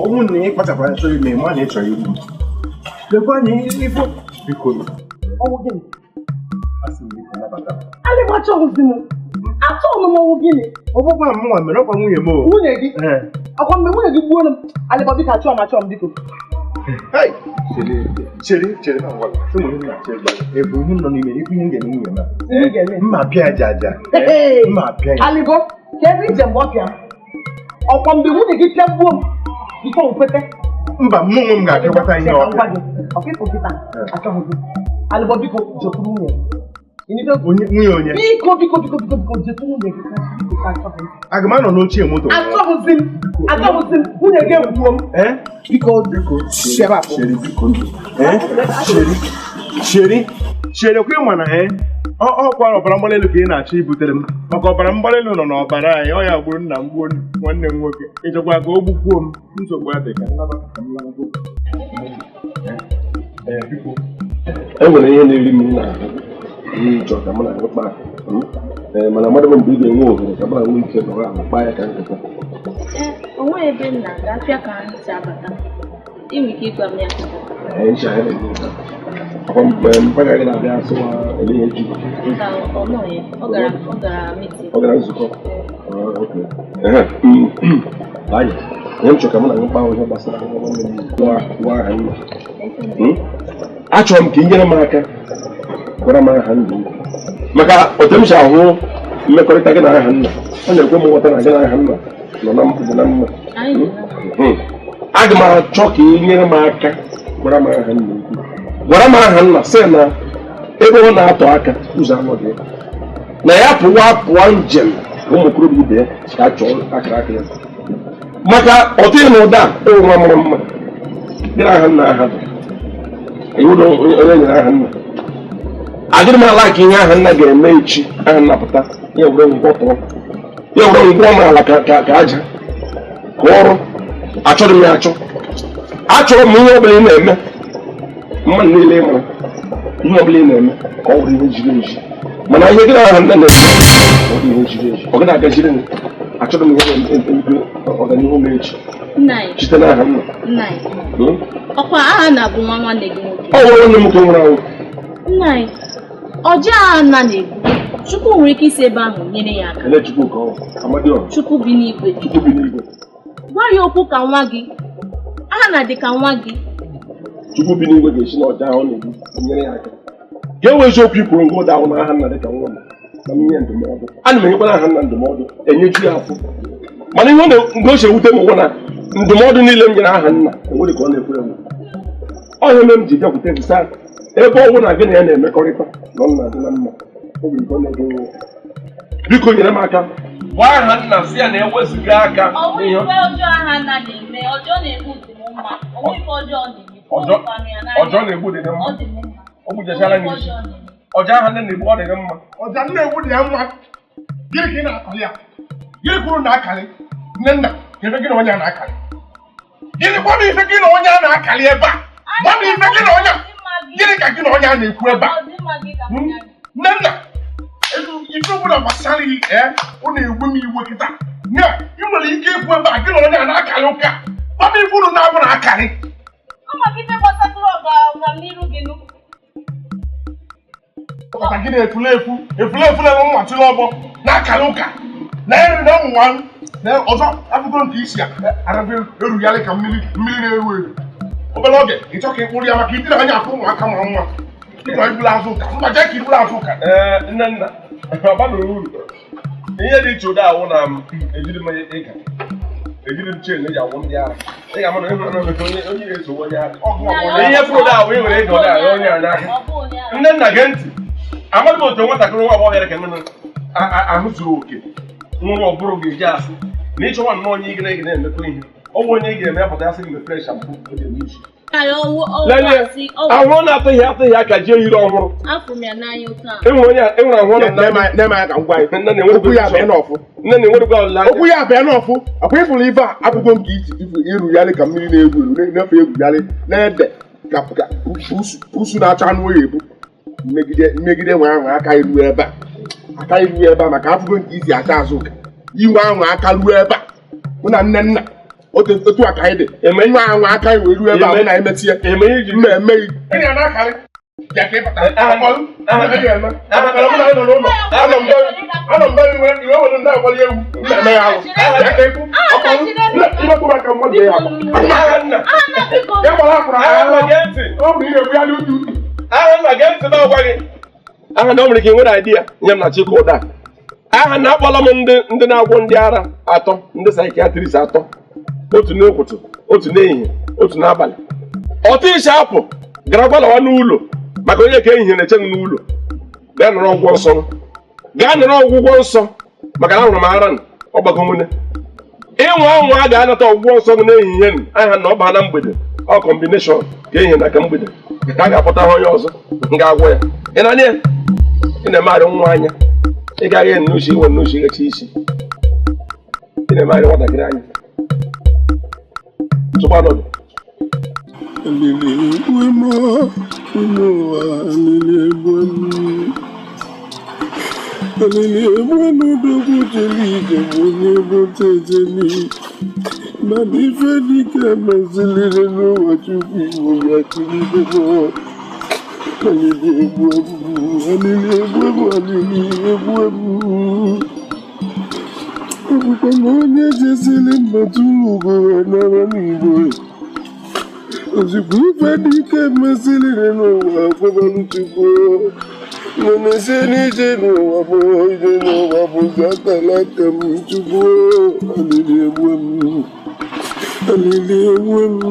Ọnwụ na ị kpachapụrụ anya chọrọ ime ma na ị chọrọ igbu m. Lekwa anya ifo, biko. Ọwụ gịnị? Asị m, biko, nabata m. Alịba, achọghịzi m, achọghị m. Ọwụ gịnị? Ọ bụkwa m nwa mere, ọkwa nwunye m o. Nwunye gị? Ee. Ọkwa mgbe nwunye gị gbuo m. Alịba, biko, achọghị m, achọghị m, biko. Hey! Chere, chere, chere na ngwa gị. Ụmụ ihe m na-achọ ịgwa gị. Ebu ihe m nọ n'ime, ikwu ihe m ga-eme nwunye m a. Ihe ị ga-eme? Mma pịa aja aja. Hey! Mma pịa ya. Alịbo, ka ebe ije mgbe ọ pịa m. Ọkwa mgbe nwunye gị pịa gbuo m biko m kwete. Mba, mụ onwe m ga-apịakwata ihe Ka m ọpịa. gwa gị, ọkwa ịfụ kịta, achọghịzi m. Alịbo, biko, jekwuru nwunye gị. Ịnịgo? Onye nwunye onye? Biko, biko, biko, biko, biko, jekwuru nwunye gị, ka biko, ka achọghị m. Aga m anọ n'ochie moto. Achọghịzi m, achọghịzi m, nwunye gị egbuo m. Eh? Biko. Biko. Si ebe a pụọ. Chere, biko. Eh? Chere. Chere. Chere kwa, ịma na eh? Ọkwa ọbara mgbali elu ka ị na-achọ ibutere m, maka ọbara mgbali elu nọ n'ọbara anyị. Ọ ya gburu nna m, gbuo nwanne m nwoke. Ịchọkwa ka o gbukwuo m? Nsogbu adị, ka m laba, ka m labago. Ee, biko. E nwere ihe na-eri m n'ahụ, ihe ịchọ ka mụ na gị kpaa. Ee, mana amadị m mgbe ị ga-enwe ohere ka mụ na nwee ike nọrọ ala kpaa ya ka nkata. Ee, o nweghị ebe m na-aga, afịa ka m si abata. Ị nwere ike ịgwa m ya. Ee, ncha ya na-eme ụka. Ọkwa mgbe mpaghara gị na-abịa asịwa ele ihe ji. Mba, ọ nọghị ya. Ọ gara meeting. Ọ gara nzukọ. Ah, okay. Ehe, anya ihe m chọrọ ka mụ na gị kpaa, ihe gbasara nwanne m nwa aha nna. Achọrọ m ka ị nyere m aka gwara m aha nna m, maka otu m si ahụ mmekọrịta gị na aha nna, ọ na-ekwe m nghọta na gị na aha nna nọ na dị na mma. Anyị dị na Aga m achọ ka ị nyere m aka gwara m aha nna ukwu, gwara m aha nna, sị na ebe ọ na-atọ aka ụzọ anọghị ya, na ya pụwa pụwa njem ka ụmụ okorobịa ibe ya ka chọọ akara aka ya, maka ọ dịghị na ụda ịwụ nwa mụrụ mma gị na aha nna aha dị iwu na onye nyere aha nna. Adịrị m ala ka ihe aha nna ga-eme echi, aha nna pụta ya were ngwọ tọọ ya, were ngwọ n'ala ka aja ka ọrụ. Achọrọ m ya achọ, achọrọ m ihe ọbụla ị na-eme, mmadụ niile ị mara, ihe ọbụla ị na-eme ka ọ bụrụ ihe ziri ezi. Mana ihe gị na aha nna na-eme, ọ bụ ihe ziri ezi, ọ gị na-agaziri m. Achọrọ m ihe na-emebi ọganihu m echi Nna anyị, site n'aha nna. Nna anyị. Ọkwa aha na-abụ nwa nwanne gị nwoke. Ọ nwere nwanne m nke nwụrụ anwụ. Nna anyị, ọjọọ aha nna na-egbu, Chukwu nwere ike isi ebe ahụ nyere ya aka. Ele Chukwu nke ọ Amadioha? Chukwu bi n'igwe. Chukwu bi n'igwe. Gwa ya okwu ka nwa gị. Aha na dị ka nwa gị. Chukwu bi n'igwe ga-esi n'ọja ahụ ọ na-egbu nyere ya aka ka e wee eziokwu i kwuru. Ngwa, ụda ahụ na aha nna dị ka nwa m na m nye ndụmọdụ, ana m enyekwara aha nna ndụmọdụ, enyeju ya afọ. Mana ihe ọ na nke o si ewute m ụgwọ na ndụmọdụ niile m nyere aha nna, enwere ka ọ na-ekwe enwe. Ọ ihe mere m ji bịakwute gị, saa ebe ọ bụ na gị na ya na-emekọrịta na ọ na-adị na mma, o nwere nke ọ na-ege nwe. Biko, nyere m aka gwa aha nna, si ya na ewezuga aka Ọ nweghị n'ihe ife ọjọọ aha nna na-eme, ọjọọ na-egbu dị m mma. Ọ nweghị ife ọjọọ ọ na-eme. Ọjọọ Ọ ya n'anya. Ọjọọ na-egbu dị gị mma? Ọ dị m mma. O gbujachala gị isi. Ọjọọ na-eme. Ọjọọ aha nne na-egbu, ọ dị gị mma? Ọja nna egwu dị ya mma. Gịnị ka ị na-akọli ya? Gịnị kwuru na-akali nne nna? Ka ife gị na onye a na-akali? Gịnị? Gwa m ife gị na onye a na-akali ebe a. Gwa m ife gị na onye a. Gịnị ka gị na onye a na-ekwu ebe a? Ọ dị mma gị ka m ya gị. Nne nna, ife ọbụla gbasara gị, ee, ọ na-egbu m iwe kịta nya. Ị nwere ike ikwu ebe a gị na onye a na-akali ụka. Gwa m ife unu na-abụ na-akali. Ọ maka ife gbasatụrụ ọganiru gị nụ. Ọkọta gị na-efulefu efulefu na-enwe mmatụrụ ọgbọ na-akali ụka na eri na ọnwụnwa na ọzọ afụgo nke isi a arabe erugharị ka mmiri mmiri na-eru eru. Obere oge ịchọ ka ị kpụrụ ya maka idina anya afụ ụmụaka mara nwa, ịchọ ibulu azụ ụka mba, jee ka ibulu azụ ụka. Ee, nne nna, ọ bara uru. Ihe dị iche ụda awụ na m ejiri m ịga, ejiri m chain eji agwụ ndị ara. Ị ga-ama na onye onye onye ga-esogbu onye ara. Ihe fụrụ ụda awụ, ị nwere ego ụda ahụ onye a n'aka. Ọ bụ onye ara. Nne nna, gee ntị. Amaghị m otu nwatakịrị nwa agbọghọ ka nne m ahụ zuru oke nwụrụ ọbụrụ ga-eji asị na ịchọwa nnọọ onye ị ga na-emekọ ihe, ọ bụ onye ị ga-eme ya pụta ya sị gị mepere shampoo o ji eme isi. Anyị ọwụ ọwụ Lelee. asị ọwụ. Ahụ na-atụghị atụghị aka ji eyiri ọhụrụ. Afụ m ya n'anya otu a. Enwere onye enwere ahụ na Na-eme anya ka m gwa gị. Nne na-enwere Okwu ya bịa n'ọfụ. Nne na-enwerekwa olileanya. Okwu ya bịa n'ọfụ. Akwa ịfụrụ ife a akwụkwọ nke isi ifu irugharị ka mmiri na-egwu eru na-efe egwugharị na-ede ka usu na-achọ anụ oyi ebu mmegide mmegide. Nwe ahụ aka iru ebe a, aka iru ebe a, maka afụgo nke isi acha azụ ụka inwe ahụ aka ruo ebe a. Mụ na nne nna Otu a ka anyị dị. Nwa anwa aka anyị wee ruo ebe a mụ na anyị metụ ya. Mma emeghị. Ị na-akarị. Bịa ka ị bata. Anọ m be iwe iwe were ndị agbali ewu mma eme ya ahụ. Bịa ka ịkụ. Ọkpọlụ. Imekwu maka mmadụ ya akpa. Ya gbara akwụrụ ahụ. Ọ bụ ihe ebugharị utu. Aha nna, gee ntị na ọgwa gị. Aha na o nwere ike nwere idea nye m na chịkọ ụda. Aha na akpọla m ndị na-agwọ ndị ara atọ, ndị psychiatrist atọ, otu n'ụtụtụ, otu n'ehihie, otu n'abalị. Ọtụ isi apụ gara gwalawa n'ụlọ maka onye ka ehihie na-eche m n'ụlọ. Gaa nọrọ ọgwụgwọ nsọ. Gaa nọrọ ọgwụgwọ nsọ maka na ahụrụ m ara ọgbagomune. Ịnwa anwa a ga-anata ọgwụgwọ nsọ m n'ehihie n aha na ọ baa na mgbede ọ combination ka ehihie na ka mgbede ka a ga-akpọta ha onye ọzọ m ga-agwọ ya. Ị na-anya ya? Ị na-emegharị nwa anya. Ị gaghị nnụchi iwe nnụchi ghachi isi. Ị na-emegharị nwatakịrị anya. Tụkwa n'ọdụ. Mana ife dike meziliri n'ụwa Chukwu Igbo ga-akụlite alili egbu egbu, alili egbu egbu, alili egbu egbu. Ọ bụkwa na onye jesiri mba tụrụ ugo wee nara n'Igbo. Ozugbo ife dike meziliri n'ụwa akwabalụ Chukwu. Mana sie n'ije n'ụwa bụ ije n'ụwa bụzi akara aka m Chukwu. Alili egbu m, alili egbu m.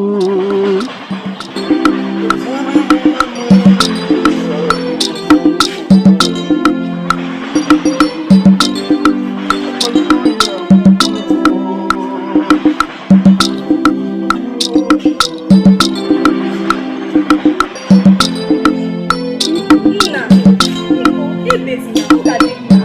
Nna, biko, ebezina, ọ ga-adị mma.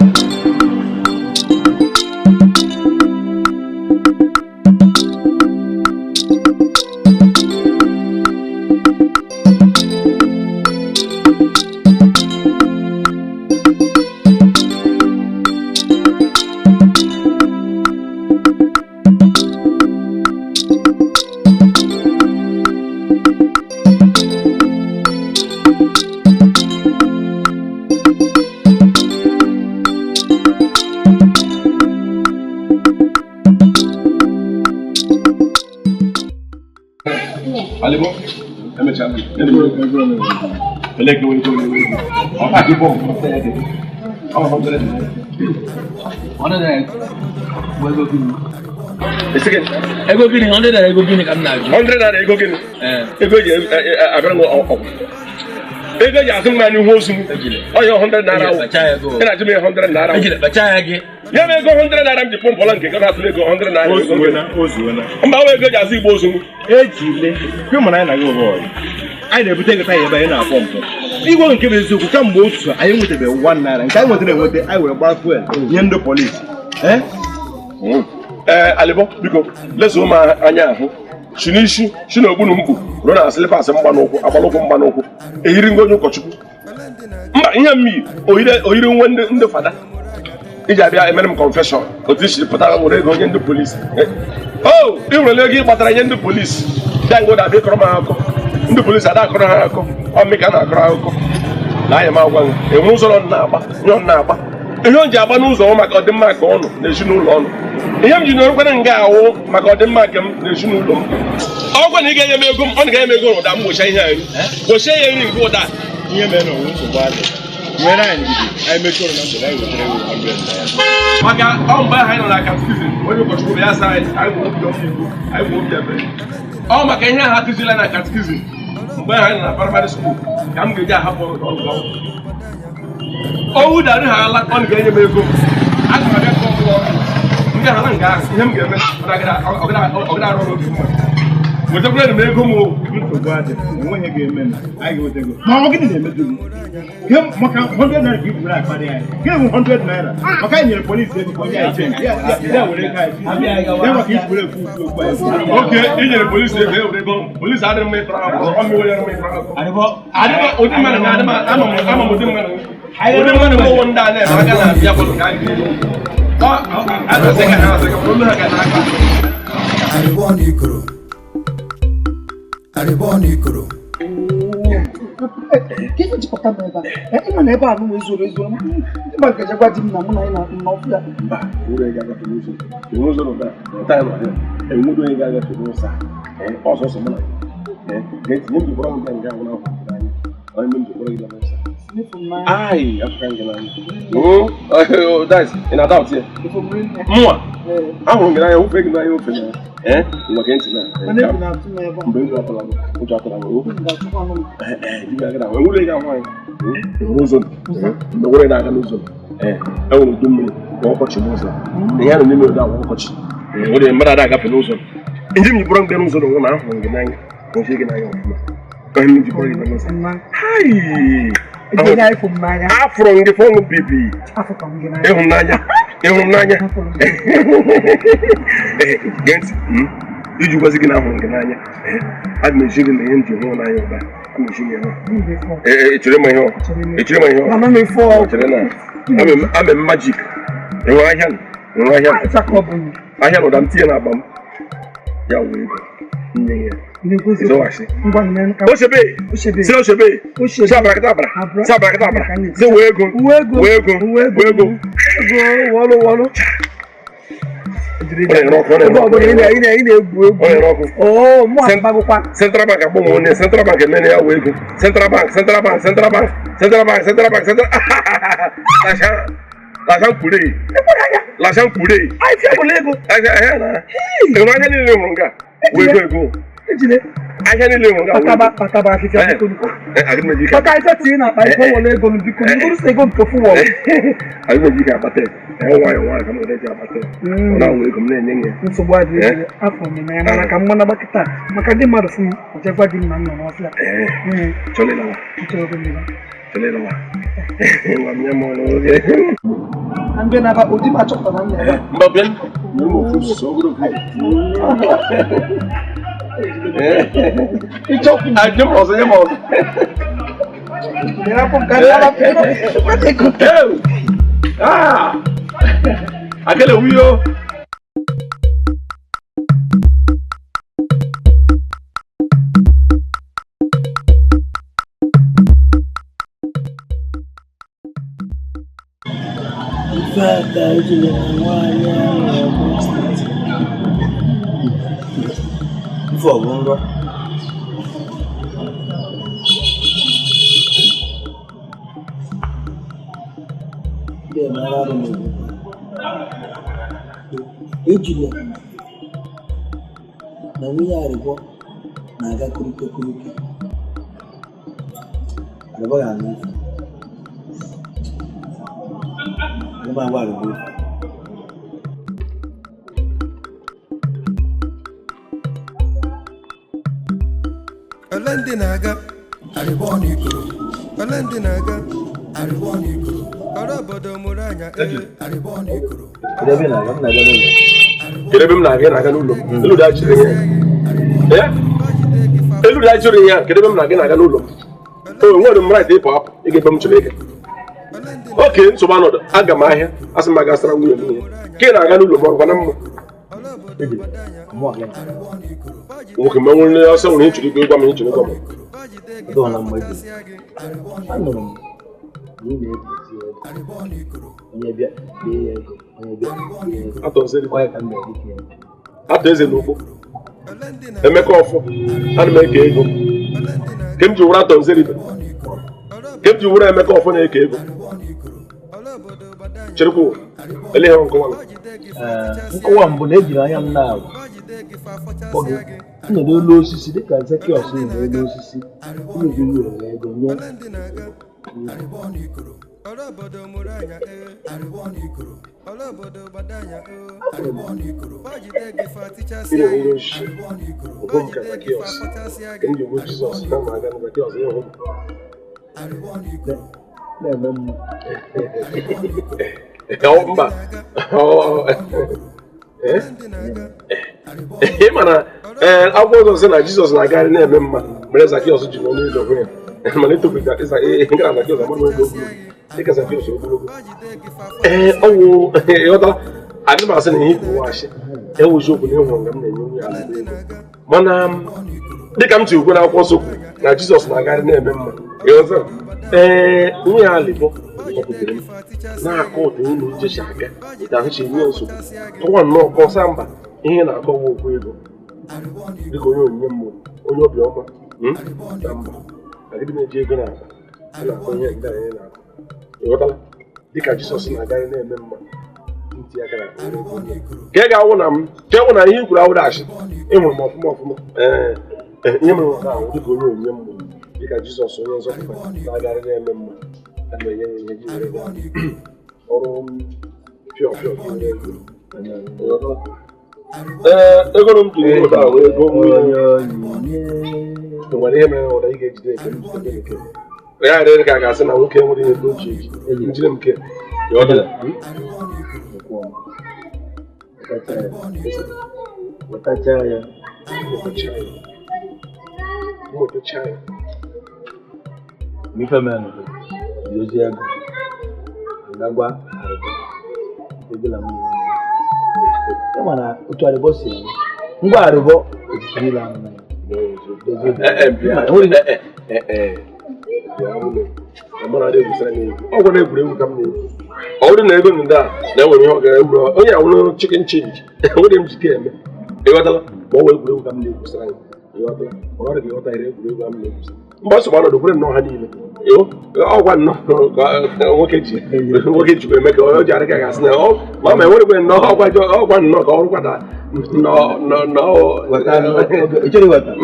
Alibo, emechaa. Ele ka wee wee wee. Ọ ka dị bọmbụ ọ bụ 100 naira. Esi gịnị? Ego gịnị? 100 naira ego gịnị ka m na-ajụ? 100 naira ego gịnị? Ego eji abịara m ọgwụ. Ego eji azụ mmanya n'ihu ozu m. Ọ ya 100 naira awụ. Ị na-ajụ m ihe 100 naira awụ. Ejile kpachaa ya gị. Nye m ego 100 naira m ji pọmpụla nke gị na-atụle ego 100 naira. Mba, ọ ego eji azụ igbo ozu m. Ejile, kwe mana anyị na-aga ụwa ọyị. Anyị na-ebute ego taya ebe anyị na-akpọ mpụ. Igwe nke bụ eziokwu kamgbe otu anyị nwetabeghị 1 naira nke anyị nwetara enweta anyị were gbaa fuel nye ndị polisi. Ee, Alibo, biko lezuo m anya ahụ. Si n'isi, si n'okpuru mkpu ruo na slipas mgba n'ụkwụ, agbalụkwụ mgba n'ụkwụ. Ehiri ngo onye ụkọchukwu. Mba, ihe m yi oyiri nwe ndị fada. Iji abịa emere m confession otu i siri pụtara were ego onye ndị polisi. O ị nwere ego ị kpatara nye ndị polisi. Bịa ngo na-abịa ịkọrọ m akụkọ. Ndị polisi ada akọrọ ha akụkọ. Ọ mmị ka a na-akọrọ akụkọ. Na anya m agwa gị, enwe ụzọ nọ na-agba, nyọ na-agba. Ihe o ji agba n'ụzọ ọ maka ọdịmma nke ọnụ na ezinụlọ ọnụ. Ihe m ji nọrọkwana nga awụ maka ọdịmma nke m na ezinụlọ m. Ọ gwa na ị ga-enye m ego m, ọ na ga-enye m ego n'ụda m gbochie ihe anyị. Gbochie ya nri nke ụda. Ihe mere na onwe nsogbu adị. Nwere anyị ndidi, anyị mechie ọrụ na mgbede anyị wetara ego 100 naira. Maka ọ mgbe ahụ anyị nọ na katikizim, onye ụkọchukwu bụ ya sị anyị, anyị bụ obi ọmịiko, anyị bụ obi ebere. Ọ maka ihe ahụ akụzila na katikizim mgbe ahụ anyị nọ na praịmarị skuul ka m ga-eji ahapụ ọrụ ọrụ ọrụ. Owu darụ ha ala, ọ ga-enye m ego m. Aga m abịa kọọ ụlọ ọrụ. Ndị ha na nga ahụ, ihe m ga-eme, ọ ga arụ ọrụ obi mma. Wetakwara m ego m o. Nsogbu adị, enweghị ga-eme na anyị ga-eweta ego. Ma ọ gịnị na-emezu gị? Maka 100 naira ka i gwere akparị anyị. Gịnị bụ 100 naira? Maka anyị nyere polisi ego ka onye anyị chenji. Ya were ego anyị. Ya maka i gwere ekwu okwu okwu anyị. Oke, i nyere polisi ego, e were ego. Polisi adịghị mma ịtọrọ akụkọ. Ọ mmiri onye mma ịtọrọ akụkọ. Adịma ụdị mmadụ na adịma ama m ụdị mmadụ. Ụdị mmadụ bụ ndị a na-eme aka na-abịa bọọlụ ka anyị ga-eri. Ọ asị ka ha asị ka olu ha ga na-aka. Arịbọ n'ikoro. Arịbọ n'ikoro. Ka ife jikọta m ebe a, ịma na ebe a nụ ezoro ezoro, ndị mmadụ ga-ejekwa di m na mụ na anyị na ọfụ ya. Mba, enwere onye ga-agafe n'ụzọ. Enwe ụzọ n'ụda, taa nọ ya. Enwere onye ga-agafe n'ụzọ a. Ọsọ ọsọ mụ na gị. Ga-etinye m jikwara m nga ahụ n'afọ n'anya. Onye m jikwara gị n'ụzọ. Ai, afọ gị n'anya. Oh, that's ị na-ada ụtị ya. Mụnwa, ahụrụ m gị n'anya, wụfe gị n'anya ofe na. Ngwa gee ntị na. Mgbe egwu atụla m, ụjọ atụla m. Enwere ga-ahụ anyị. N'ụzọ, mgbe nwere na-aga n'ụzọ. Enwere udu mmiri bụ ọkọchị n'ụzọ. Ihe a nọ n'ime ụdọ agwa ọkọchị. Enwere mmadụ ada agafe n'ụzọ. Ndị m jikwara m bịa n'ụzọ n'onwe na ahụrụ m gị n'anya. Hụzie gị n'anya ọfụma. Onye m jikwara gị bịa n'ụzọ. Hai! Afụrụ m gị fọnụ bibi. Ịhụ m n'anya. Ịhụ m n'anya. Gee ntị. Iji gwazi gị na ahụrụ m gị n'anya. Aga m eji gị na ihe m ji hụ n'anya ụba. Aga m eji gị hụ. Echere m ihe ọ. Echere m ihe ọ. Chere na. Ame m majik. Ịhụ ahịa nụ. Ịhụ ahịa nụ. Ahịa nụ ụda m tinye n'akpa m. Ya wee ego. Nye ya. Oshebe! Si oshebe! Si abrakadabra! Si abrakadabra! Si wee ego! Wee ego! Wee ego! Wọlụ wọlụ. Central Bank agbanwe onye Central Bank emere ya wee ego. Central Bank, Central Bank, Central Bank, Central Bank, Central Bank, Central Lashan kwure. Lashan kwure. Ahịa na. Ịhụrụ ahịa niile hụrụ nke a? Wee ego ego. Ahịa niile hụrụ nke a. Pataba afịfịa biko. Pata ife tinye na akpa ife wọlụ ego m biko. Ngụrụ sị ego nke fụ wọlụ. Aga m eji ike akpata ego. Nwayọọ nwayọọ ka m were eji akpata ego. Ọ na-awụ ego m na-enye ya. Nsogbu adịghị afọ m na ya mana ka mma na-agba kịta maka ndị mmadụ fụ m ọchekwa di m na nọ n'ọfịa. Chọrọ ịlawa. Chọrọ ịlawa. Ngwa m nye m ọnụ oge. Na mbe na-aba ụdị m achọpụtara na nna ya. Mba bịa. Nye m ofu osisi ogologo. Nye m ọzọ, nye m ọzọ. Ah! Akele wuyo. Ife a ka ejiri na nwaanyị ahụ ọgbọ steeti. Ife ọ bụ nrọ. Ndị emere arụ n'obodo. Ejule na nwunye Arịbọ na-aga kuruke kuruke. Arịbọ ga-anụ ife. Aga m agwa Arịbọ ife. Ole ndị na-aga? Arịbọ n'ikoro. Ole ndị na-aga? Arịbọ n'ikoro. Ọrụ obodo mụrụ anya. Arịbọ n'ikoro. Kedu ebe ị na-aga? M na-aga n'ụlọ. Kedu ebe m na-aga? Ị na-aga n'ụlọ m. Elu dị achịrị ya. Elu dị achịrị ya. Kedu ebe m na-aga? Ị na-aga n'ụlọ m. O nwere m right ịpụ apụ. Ị ga-ebe m chọrọ ịga. Oke nsogbu anọdụ. Aga m ahịa. Asị m aga sara nwunye m ihe. Ka ị na-aga n'ụlọ m ọ gwa na mma. Nwoke ma nwere ọsọ nwere ihe chọrọ ịgwa m ihe chọrọ ịgwa m. Anụrụ m na ị na-ebuzi ego. Onye bịa bie ya ego. Onye bịa bie ya ego. Onye ka m na-erite ya. Atọ eze n'ugbo. Emeka ọfọ. Ana m eke ego. Ke m ji wụrụ atọ nzeribe. Ke m ji wụrụ Emeka ọfọ na-eke ego. Cherekwa ele ihe nkọwa. Nkọwa mbụ na ejiri anya m na-agwa gị nọ n'elu osisi dịka Zakiọs nọ n'elu osisi unu gị were ego nye. Na-eme mma. Mba. Ị ma na akwụkwọ ọzọ sị na Jizọs na-agagharị na-eme mma mere Zakiọs ji nọ n'ụlọ hụ ya mana ịtụpụta ịgara Zakiọs amara ego ogologo dịka Zakiọs ogologo. Ee, ọwụ ịghọtara adị m asị na ihe ikwu ashị ewu eziokwu na ịhụrụ nga m na-enye nwunye ya mana dịka m ji ukwe na akwụkwọ nsọ kwuru na Jizọs na-agagharị na-eme mma ịghọta ee nwunye alịbọ kpọpụtere m na-akọ ụda ụlọ njechi aga ka ahụ chi nye nsogbu tụwa nnọọ kọsa mba ihe na-akọwa okwu ego dịka onye onyinye mmụọ onye obiọma na mba agịdị na-eji ego na-akpa a na-akọ ihe ndị anyị na-akọ ịghọtala dịka Jizọs na-agagharị na-eme mma ntị aka na ka ị ga-awụ na m ka ịwụ na ihe i kwuru awụdachi ịhụrụ m ọfụma ọfụma ee ihe mere ụda ahụ dịka onye onyinye mmụọ dịka Jizọs onye nzọpụta na-agagharị na-eme mma a na-enye ya ihe gị were gaa ọrụ pịọ pịọ gị were ego. Ee, ego m tụrụ ụda ahụ ego nwere ihe mere na ụda ị ga-ejide eke m jide nke ya rere ka a ga-asị na nwoke nwere ihe ego ji eji njide m nke wetacha ya ife mere dozie ego ngagwa ego na nwunye ya mana otu arịbọ si eme ngwa arịbọ ejirila anụ na ọ gwara egwuregwu ka m na-egwu ọ bụrụ na ego ndị a na-enwere ihe ọ gara egwuru onye awụrụ chicken change enwere m jike eme ịghọtala ma ọ wee egwuregwu ka m na-egwusara anyị ịghọtala ma ọ dị ịghọta egwuregwu a m na-egwusa mgbe ọ sọgba ọnọdụ kwere nnọọ ha niile ọgwa nnọọ nwoke jikwa eme ka ọ ji arịka gasị na ma ma enwerekwe nnọọ ọgwa nnọọ ka ọrụ kwada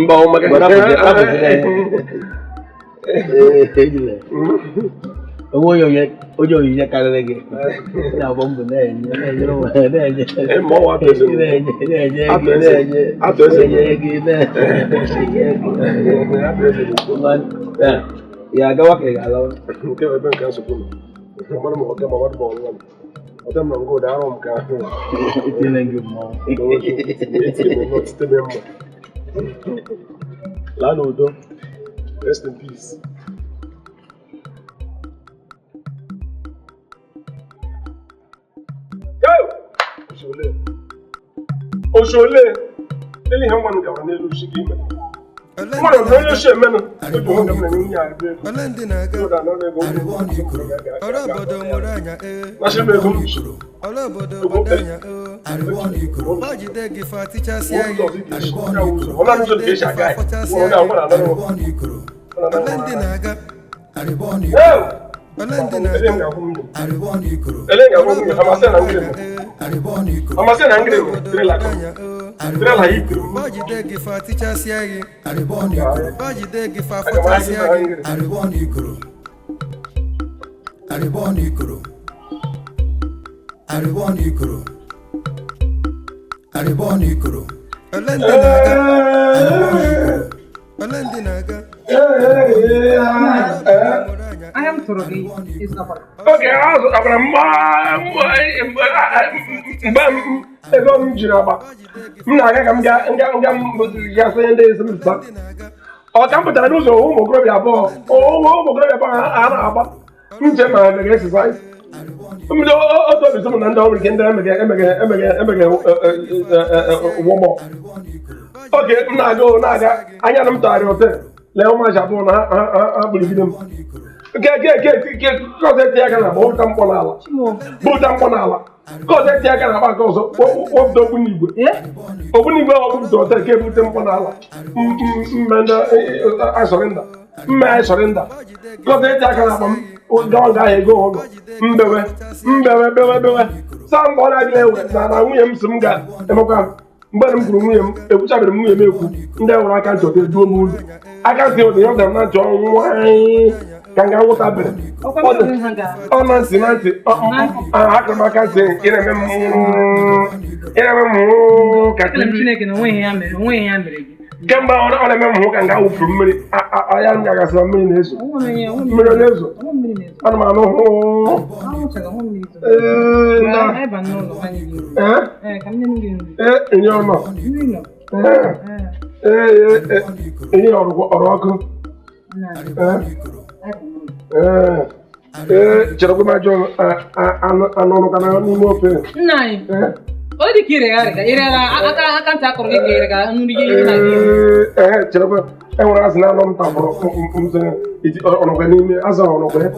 mba ọ maka onwe onye onyinye karịrị gị na-agba mbọ na-enye na-enye gị ya agawa ka ị ga-alawa nke ebe nke nsogbu nọ mmadụ ma ọka ma mmadụ ma ọnwa ọta m na ngụ ụda arụ m ka etile gị mmọnwụ etile m mma laa n'udo. Rest in peace. Oṣole, ele ihe nwanụ gara n'elu oshi gị ime. Mmadụ na onye oshi emenụ, otu nwoke m na-enye nwunye arịba ego. Nasị m ego m. Oge azụ abara mgbe ego m jiri agba m na-aga ka m gaa sonye ndị ezi m zụta ọ ka m pụtara n'ụzọ ụmụ okorobịa abụọ a na-agba njem ma emege exercise mbido otu obi m na ndị ọrụ nke ndị emege wọmọ oge m na-aga na-aga anya na m tọgharị hotel lee ụmụaji abụọ na ha gburigide m nke eti aka na agba wụta mkpọ n'ala bụta mkpọ n'ala nke ọzọ eti aka na agba nke ọzọ wepụta ogbunigwe ogbunigwe ahụ bụpụta hotel ka ebute mkpọ n'ala mme anyị sọrịnda nke ọzọ eti aka na akpa m gawa nga ahịa ego ụlọ mbewe mbewe bewe bewe saa mgbe ọ na-adịghị ewe na nwunye m si m ga-emekwa mgbe m kwuru nwunye m ekwuchabere m nwunye m ekwu ndị nwere aka ntị ote duo m ụlọ aka ntị ote ya ọ dara na ntị ọnwụ anyị ka nga nwụtabere ọ na ntị na ntị akara m aka ntị ị na-eme m ka kemgbe ọ na-eme m hụ ka nga wụfuru mmiri anya m gagasịra mmiri na-ezo mmiri ọ na-ezo ana m anụ hụ ee enye ọnọ ee enye ọrụ ọkụ ee cherekwa m ajọ anụ ọnụ ka n'ime ofe. Ọ dị ka ire arịga ire aka aka ntị akụrụ gị ka ire ga nri gị na gị. Ee, cherekwa, enwere azụ na anụ m tafọrọ ọnọkwa n'ime azụ ahụ ọnọkwa ya.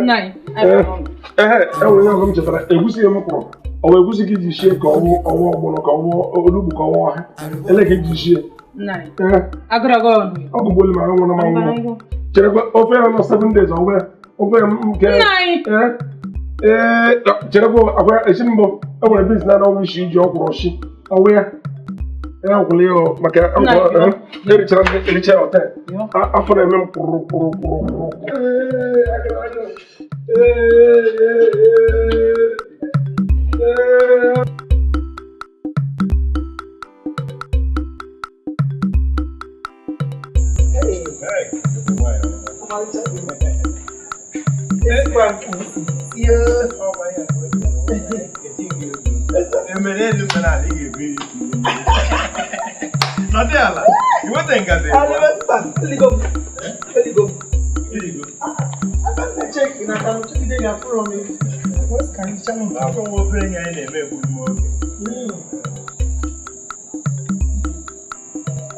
Nna anyị, anyị bụrụ ọnụ. Ee, enwere ihe ọzọ m chetara, egusi m kwụrụ. Ọ bụ egusi ka iji shie ka ọwụ ọwụ ọgbọnọ ka ọwụ olugbu ka ọwụ ọha. Ele ka iji shie. Nna anyị. Ee. Agụrụ agụ ọnụ. Ọ bụ gboli ma anwụ na manwụ. Cherekwa, ofe ya nọ 7 days ọwụ ya. Ofe ya nke. Nna anyị. Ee, cherekwa, agwa esi mbụ enwere bins na anọghị isi iji ọkwụrụ shi ọwụ ya. Ya ọkwụrụ ya maka erichara ericha ya ọta afọ na-eme m kwụrụ kwụrụ kwụrụ kwụrụ. Nọdị ala, i weta ngazi. Afọ nwa obere ihe anyị na-eme egburu m oge.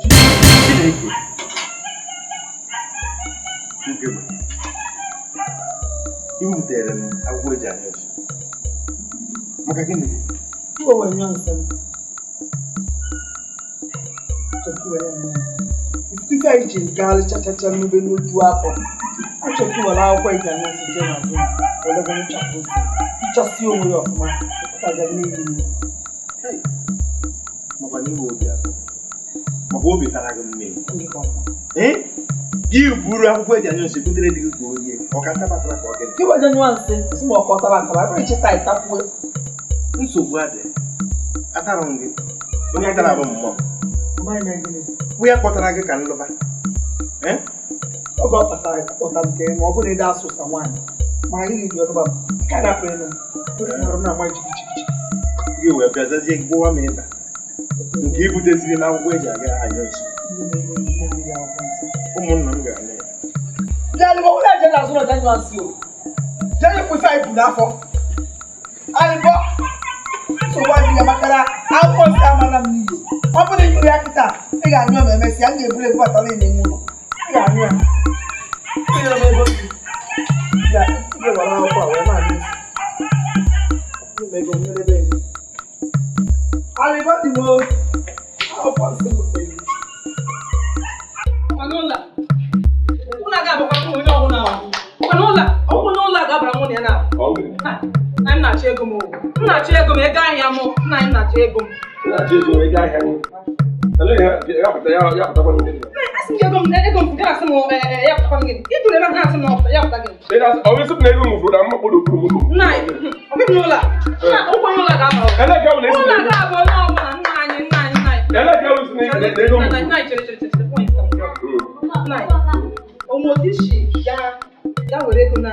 Chineke. Ugegbe. I butere m akwụkwọ eji anya ọchị. Maka gịnị? Ife anyị ji gaalị chachacha n'ebe n'oju afọ. Achọrọ ka were akwụkwọ eji anya nsị jee n'azụ were gị nchapụ nsị hichasị onwe ya ọfụma pụtaza n'ihi nri. Makwa na iwe obi atọ. Maka obi tara gị mmiri. Gị buru akwụkwọ eji anya nsị butere dị gị ka onye ọka ntabatara ka ọ gịnị? Gị weje nyụọ nsị sị ma ọkọ taba ataba ebere icheta ịtakwuo. Nsogbu adị. Atara m gị. Onye tara bụ mmụọ. Bụ ya kpọtara gị ka nlụba. Oge ọ kpatara kpọta nke ma ọ bụrụ na ịda asụ ụsa nwaanyị ma anyị ga-eji ọlụba m ka a na-apụ elu m na ama jigijigi. Gị wee bịazazie gbụwa m ịba nke ibuteziri m akwụkwọ eji aga anya nsị. Ụmụnna m ga-alụ ya. Bịa lụba ụlọ eje na-azụ ụlọ janyụ asị o. Jee ịkwụ ife anyị bụ n'afọ. Alịbọ nsogbu adịghị maka na akwụkwọ nsị amana m n'iyi. Ọ bụrụ na ị nyụrụ ya kịta ị ga-anyụ ma emesịa m ga-eburu ebu batara n'ime ụlọ. Ị ga-anyụ ya. Ị nyere m ego gị. Ị ga-ewere akwụkwọ a wee na-anyụ nsị. Nye m ego m nyerebe ego. Alịbọ dị m o. Akwụkwọ nsị m butere. Ọnụụlọ. Ụlọ ga-abakwa onye ọbụla ahụ. Ọnụụlọ, ọkwụ n'ụlọ a ga-abara mụ na ya na. Nna m na-achọ ego m. M na-achọ ego m, ego ahịa m. Nna m na-achọ ego m. Na-achọ ego ego ahịa m. Ele ya pụta ya pụtakwa ndị. Asị m ego m, ego m gara asị m ya pụtakwa gịnị? Ị tụrụ ebe ahụ na-asị m ya pụta gịnị? Ọ bụ isi m na ego m furu na mma kpọrọ okpuru m. Nna anyị, ọ bụghị n'ụlọ a. Nna ụkwụ n'ụlọ a ga-aba. Ele ka ọ bụ na esi Ụlọ a ga-abụ onye ọbụla nna anyị, nna anyị, nna anyị. Ele ka ọ bụ isi na ego m furu. Nna anyị chere chere chere point ka m jụọ. Nna anyị, Omodishi ya were ego na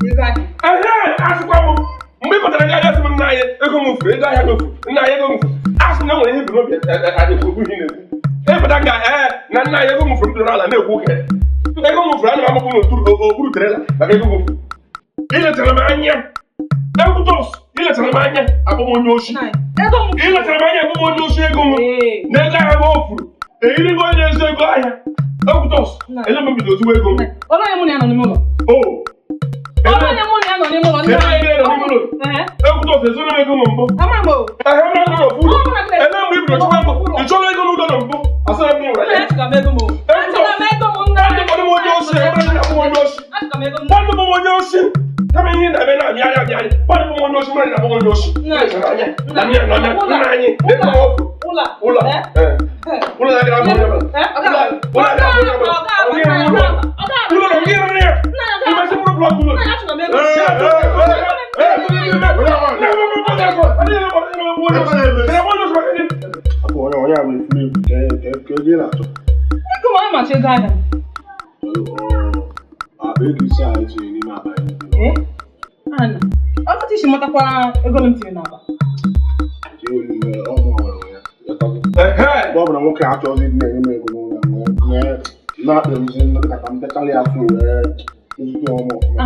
ego ahịa. Ehe, asịkwa m mgbe ị pụtara gị ahịa sị m nna anyị ego m furu, ego ahịa m furu, nna anyị ego m furu. Asị na enwere ihe bụ n'obi ekwu ihe na-ekwu. Ịpụta ka ee na nna anyị ego m furu m dọrọ ala na-ekwu oke. Ego m furu ana m agbapụ n'okpuru trela maka ego m furu. Iletara m anya. Ekwutos, iletara m anya akpọ m onye oshi. Iletara m anya akpọ m onye oshi ego m. Na ego ahịa m o furu. Eyirigo onye na-ezo ego ahịa. Ekwutos, ele m bido ozugbo ego m. Ọlụ onye mụ na ya nọ n'ime ụlọ. O. Ọlụ onye mụ na ya nọ n'ime ụlọ. Ele onye nọ n'ime ụlọ. Ekwutos, ezoro m ego m mbụ. Ama m o. Ahịa m nọ n'okpuru. Ele mgbe i bidoro chụwa ego, ị chọrọ ego n'ụlọ na mbụ. Asịrị m nwere ya. Achọrọ m ego m o. Achọrọ m ego m nna. Achọrọ m onye oshi, m onye oshi. Achọrọ m ego m. Kwadụ m onye oshi. Kama ihe na-eme na-amị anya amị anya. Kwadụ m onye oshi, mmadụ na-akpọ onye oshi. Nna Nna anyị, na-ego m ọfụ. Ụlọ. Ụlọ. Ụlọ na-agara abụ onye ọbụla. Ụlọ na-agara abụ onye ọbụla. Ụlọ na gị rụrụ ya. Imesi mkpụrụ blọk ụlọ. Ego m onye machi ego ahịa m. Akpa ego ise a etinye n'ime akpa ya. Ee? Ana. Ọ bụrụ isi matakwa ego m tinye n'akpa. Mgbe ọ bụla nwoke achọghịzi ịdị na-enye m ego n'ụlọ na-akpa ezi ka m bịakarị ya afọ wee ezute ọmụ ọfụma.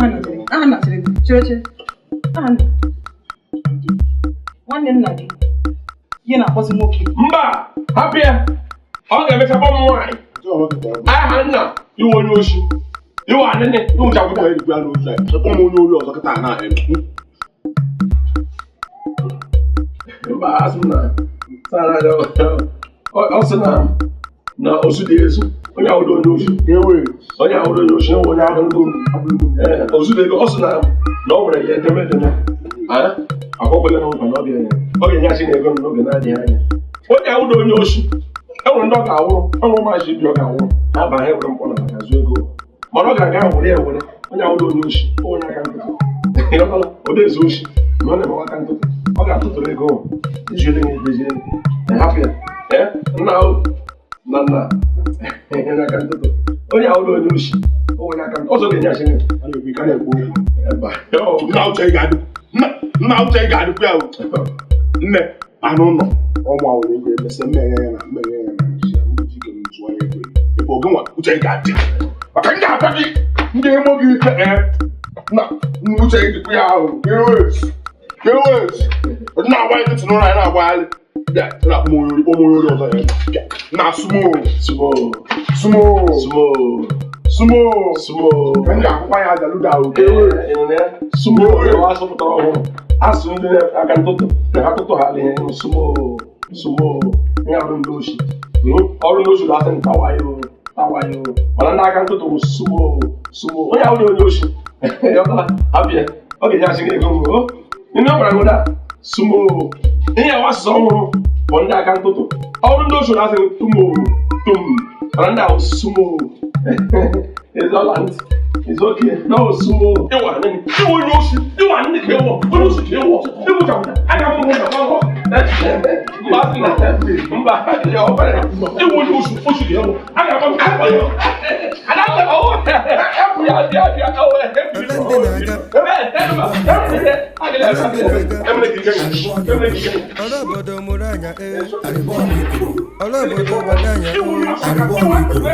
Aha nna chere chere chere. Aha nna. Nwanne nna gị ihe na-akpọzi nwoke. Mba, hapụ ya. Ọ ga-emecha kpọọ m nwaanyị. Aha nna iwe onye oshi. Iwe anịnị iwe nchagwụta. Kpọọ m onye ori ọzọ kịta na Mba, asị m na ọ sị na osu dị ezu. Onye ahụrụ onye oshi. Onye ahụrụ onye oshi onye ahụrụ osu dị ego. Ọ sị na ọ nwere ya edemede. Akwakwele na nkwa na ọ ga-enye achị na ego m n'oge na-adịghị anya. Onye ahụrụ onye oshi. E nwere ndị ọ ga-awụrụ, ọnwụ maazị ibi ọ ga-awụrụ. Ha ba ha ewere mkpọ na maka zụ ego. Mana ọ ga-aga were ya ewere. Onye ahụrụ onye oshi, onye aka ntụtụ. Ọ na-ezu oshi, ma ọ na-emewa aka ntụtụ. Ọ ga-atụtụrụ ego iji onye na-edozi ego. Hapụ ya. Nna na nna aka ntụtụ. Onye ahụrụ onye oshi, onye aka ntụtụ. Ọzọ ga-enye achị nna uche ị ga-adịkwa ya. Nne, anụ ụlọ ọmụ ahụrụ ego emesịa mmeghe ya na mmeghe ya na mgbuji ike m tụọ ya ego. Ebe oge nwa uche ị ga-adị. Maka m ga-agwa gị ndị emo gị ike na uche ị dịkwa ya ahụ. Na-agba nkịtị n'ụlọ anyị na-agbagharị. Bịa, na-akpọ m onye ori, kpọọ m onye ori ọzọ ya. Na sumo sumo sumo sumo sumo sumo. Ka m ga-akwụkwa ya aja luda ahụ. Sumo asụpụtara ọhụrụ. Asụ ndị aka ntụtụ na ha tụtụ ha ihe sumo sumo ihe ọrụ ndị oshi. Ọrụ ndị oshi na-asị ntawayo tawayo. Mana ndị aka ntụtụ bụ sumo sumo. Onye ahụ onye oshi. Abịa, ọ ga-enye achị gị ego m. Ndị ọ gwara gị ụda sumo. Ihe awa asụsụ ọhụrụ bụ ndị aka ntụtụ. Ọrụ ndị oshi na-asị tumo tum. Mana ndị ahụ sumo. It's all right. It's okay. No, sumo. Iwa nini. Iwa onye oshi. Iwa nini ka ewo. Onye oshi ka ewo. Iwu chapụta. Aga m ụlọ ọrụ. Mba asị na mba ya ọbara. Iwa onye oshi oshi ka ewo. Aga m akpọ ya. Ada m ọwụ. Ya ya ya ọwụ. Ọlọ́bọ̀dọ̀ mụrụ anya Ọlọ́bọ̀dọ̀ gbado anya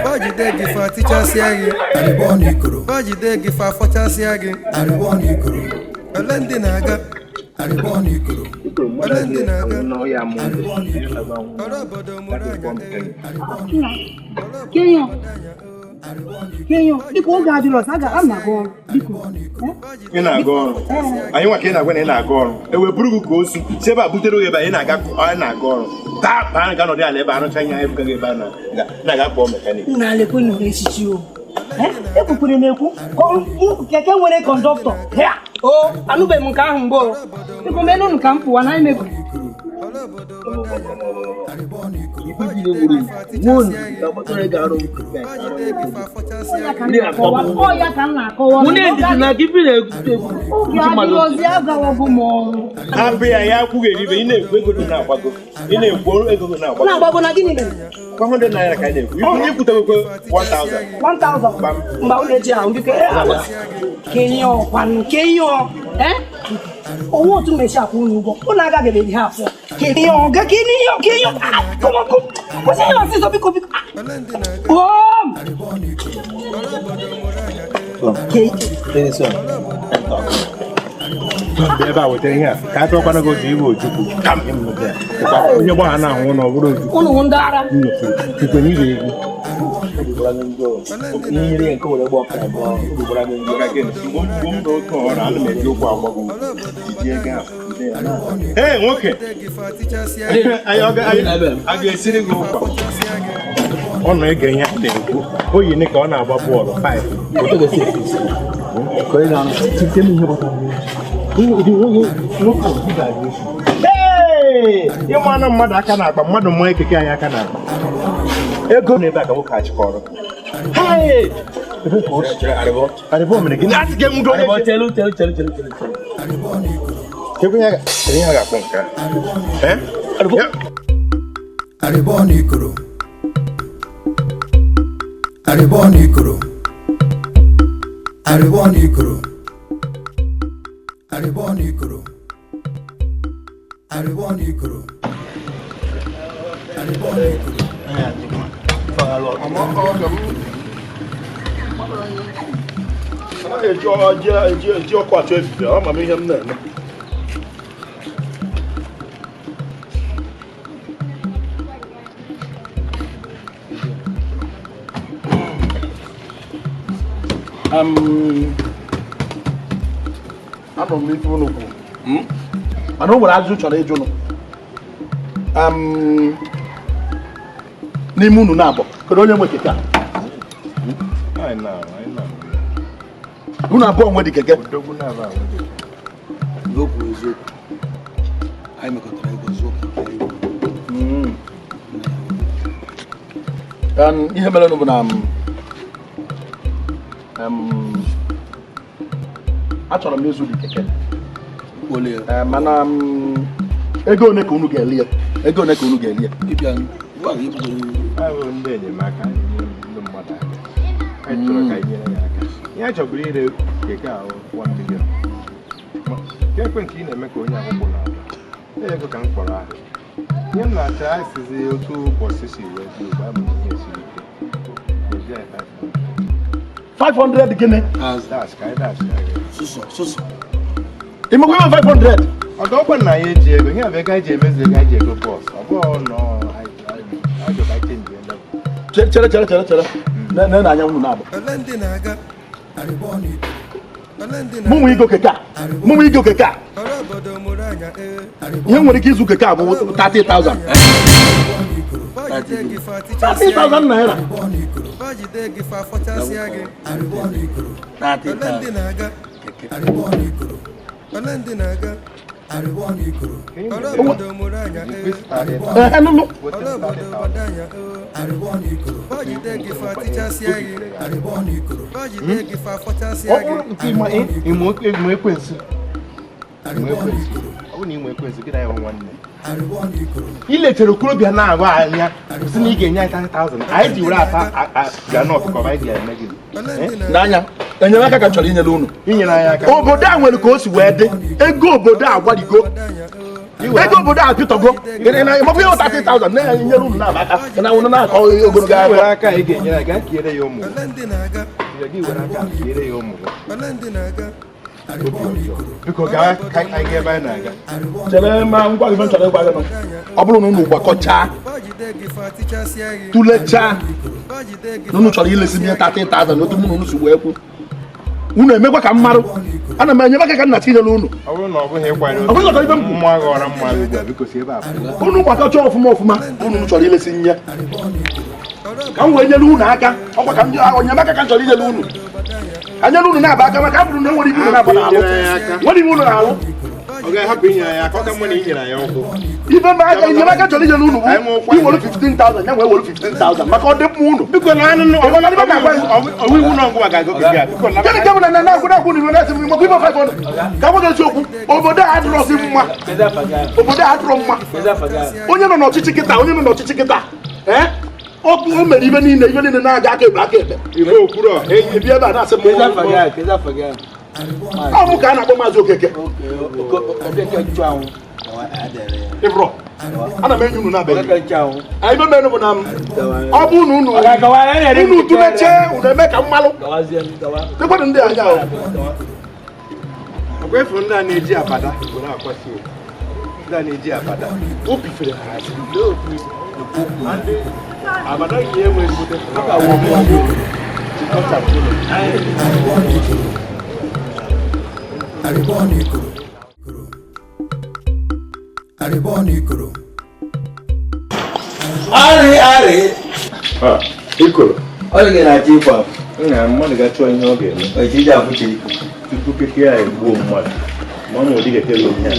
Fajide gị fa tichasịa gị Fajide gị fa fọchasịa gị Ole ndị na-aga Ole ndị na-aga Ọlọ́bọ̀dọ̀ mụrụ anya Kenyo, Kenyo, biko oge adịrọ ọzọ, a na-aga ọrụ, biko. Ị na-aga ọrụ. Anyị nwa ka ị na-agwa na ị na-aga ọrụ. E wee buru gị ka ozu si ebe a butere gị ebe anyị na-aga ọrụ. Taa baa anyị ga-anọdụ ala ebe arụcha ihe anyị bugaghị ebe a na-aga kpọọ mekanik. Nna lekwe nụrụ echichi o. Ekwukwere m ekwu, keke nwere kọndọktọ. O, anụbeghị m nke ahụ mbụ o. Biko menụnụ ka m pụwa na anyị mebiri. Hapụ ya ya akwụghị eribe ị na-ekwu ego gị na-agbago ị na-ekwu ego gị na-agbago na-agbago na gịnị mere 100 naira ka ị na-ekwu ikwutegokwe 1000 1000 mba ụlọ eji ahụ biko kenye ọkwanụ kenye owó tún lè ṣe àkóónú ụgwọ ụlọ agaghị eri ha afọ kenye ọga kenye kenye kwụsị ihe ọsịsọ biko biko ebe a wetara ihe a ka a tụọkwana gị otu iwe ojukwu onye gbagha na-anwụ na ọ bụrụ ojukwu ụnụ ndị ara ikwe na ire egwu Ee, nwoke a ga-esiri gị ụkwa ọ na-ege ihe a na-ekwu o yi ka ọ na-agba bọọlụ 5. Ịma na mmadụ aka na-akpa mmadụ mmụọ ekeke anyị aka na-akpa ego n'ebe a ka nwoke achịkọrọ. Arịbọ n'ikoro. Arịbọ n'ikoro. Arịbọ n'ikoro. Arịbọ n'ikoro. Arịbọ n'ikoro. Anaghị eji ọkụ achọ ebibi, ama m ihe m na-eme. Anọ m n'ife unu kwuru. Mana o nwere ajụjụ chọrọ ịjụ nụ. N'ime unu na-abụ, kedu onye nwe keke a? Unu abụọ nwe dị keke? N'okwu eziokwu, anyị mekọtara ego zụọ keke. Ihe mere bụ na achọrọ m ịzụ dị keke. Mana ego one ka unu ga-eli ya? Ego one ka unu ga-eli ya? Ndị enyemaka ndị mmadụ aka. Anyị chọrọ ka anyị nyere ya aka. Ihe anyị chọburu ire keke ahụ 1 million. Nke ekwentị ị na-eme ka onye akwụkwọ na-abịa. Ego ka m kpọrọ ahụ. Ihe m na-achọ anyị sizi otu ụbọchị si wee dị ugbu a bụ ihe siri ike. 500 gịnị? Dash ka anyị dash ya. Sụsọ sụsọ. Ị makwa ime 500? Ọ dọkwa na anyị eji ego, ihe a bụ ego anyị ji emezu ego anyị ji ego bọs. Ọ bụghị nọ anyị ka anyị chenji ego. Chere chere chere chere. Na anya unu na-abụ. Mụ nwe igo keke a. Mụ nwe igo keke a. Ihe nwere ike ịzụ keke a bụ 30,000. 30,000 naira. 30,000. I letara okorobịa na-agụ anya sị na ị ga-enye anyị 30,000 anyị ji were ata granọt ka ọ anyị ga-eme gị n'anya. Enyemaka ka m chọrọ inyere unu. Inyere anyị aka. Obodo a nwere ka o si wee dị. Ego obodo a gbarigo. Ego obodo a pịtọgo. Ịmakwa ihe 30,000 na enyere unu na-aba aka. Na unu na-akọ ogologo akọ. Were aka ị ga-enyere aka kiere ya ụmụ. Gị were aka kiere ya ụmụ. Biko gaa ka anyị ga ebe anyị na-aga. Chere ma ngwa gị chọrọ ịgwa gị nọ. Ọ bụrụ na unu gbakọchaa tụlechaa na unu chọrọ ilesi m ihe 30,000 n'otu mụ na unu si wee kwu. Unu emekwa ka m marụ. Ana m enyemaka ka nna tinyere unu. Ọ bụrụ na ọ bụghị ịkwanye unu gbakọcha ọfụma ọfụma unu chọrọ ilesi nye ka m wee nyere unu aka. Ọkwa ka m enyemaka ka m chọrọ inyere unu. Ka nyere unu na-aba aka maka abụrụ na enwere ibe unu na-aba n'alụ. Nwere ibe unu na-alụ. Ife m aka enyemaka chọrọ inyere unu bụ iwere 15,000 ya wee were 15,000 maka ọ dị mma unu. Gịnị ka bụ na na-agwụ na-agwụ na na-asị m maka ibe 500 ka gwa gị eziokwu obodo a adịrọzi mma. Obodo a adịrọ mma. Onye nọ n'ọchịchị kịta onye nọ n'ọchịchị kịta ọ mere ibe niile na-aga aka ekpe aka ekpe. Ebi ebe a na-asị m ọ mụ ka a na-akpọ Maazị Okeke. Ịbụrụ ana m enye unu n'abalị. Anyị mere bụ na ọ bụ na unu unu tụleche unu eme ka mmalụ. Tekwanụ ndị anya ahụ. Ọkwa efu ndị a na-eji abada were akwasi ndị a na-eji abada obi fere ha asị. Abada yi enwe ezigbote Arị arị. Ikoro. Onye gị na-achọ ịkwa afụ. Nna mmadụ ga-achọ ihe ọ ga-eme. Ojiji afụchiri. Tupu keke ya egbuo mmadụ. Ma ọ na ụdị keke bụ ihe a.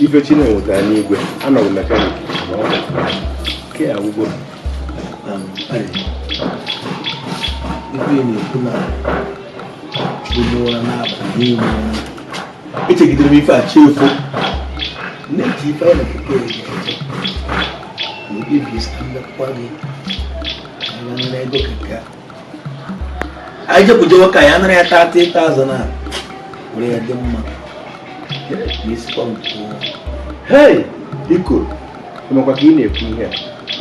Ife Chineke nwetara n'igwe, anọghị mekanik ma ọ ke ya agwụgo. Ife na-ekwu na ụra n'abalị n'ime echegidere m ife a chi efo na-eji ife anyị na keke ga-eje na ekpebi si mmekwa gị anyị ego keke a anyị jekwujewe ka anyị anara ya 30,000 a were ya dị mma na isikwa nke. Hei! Ikoro, ịmakwa ka ị na-ekwu ihe a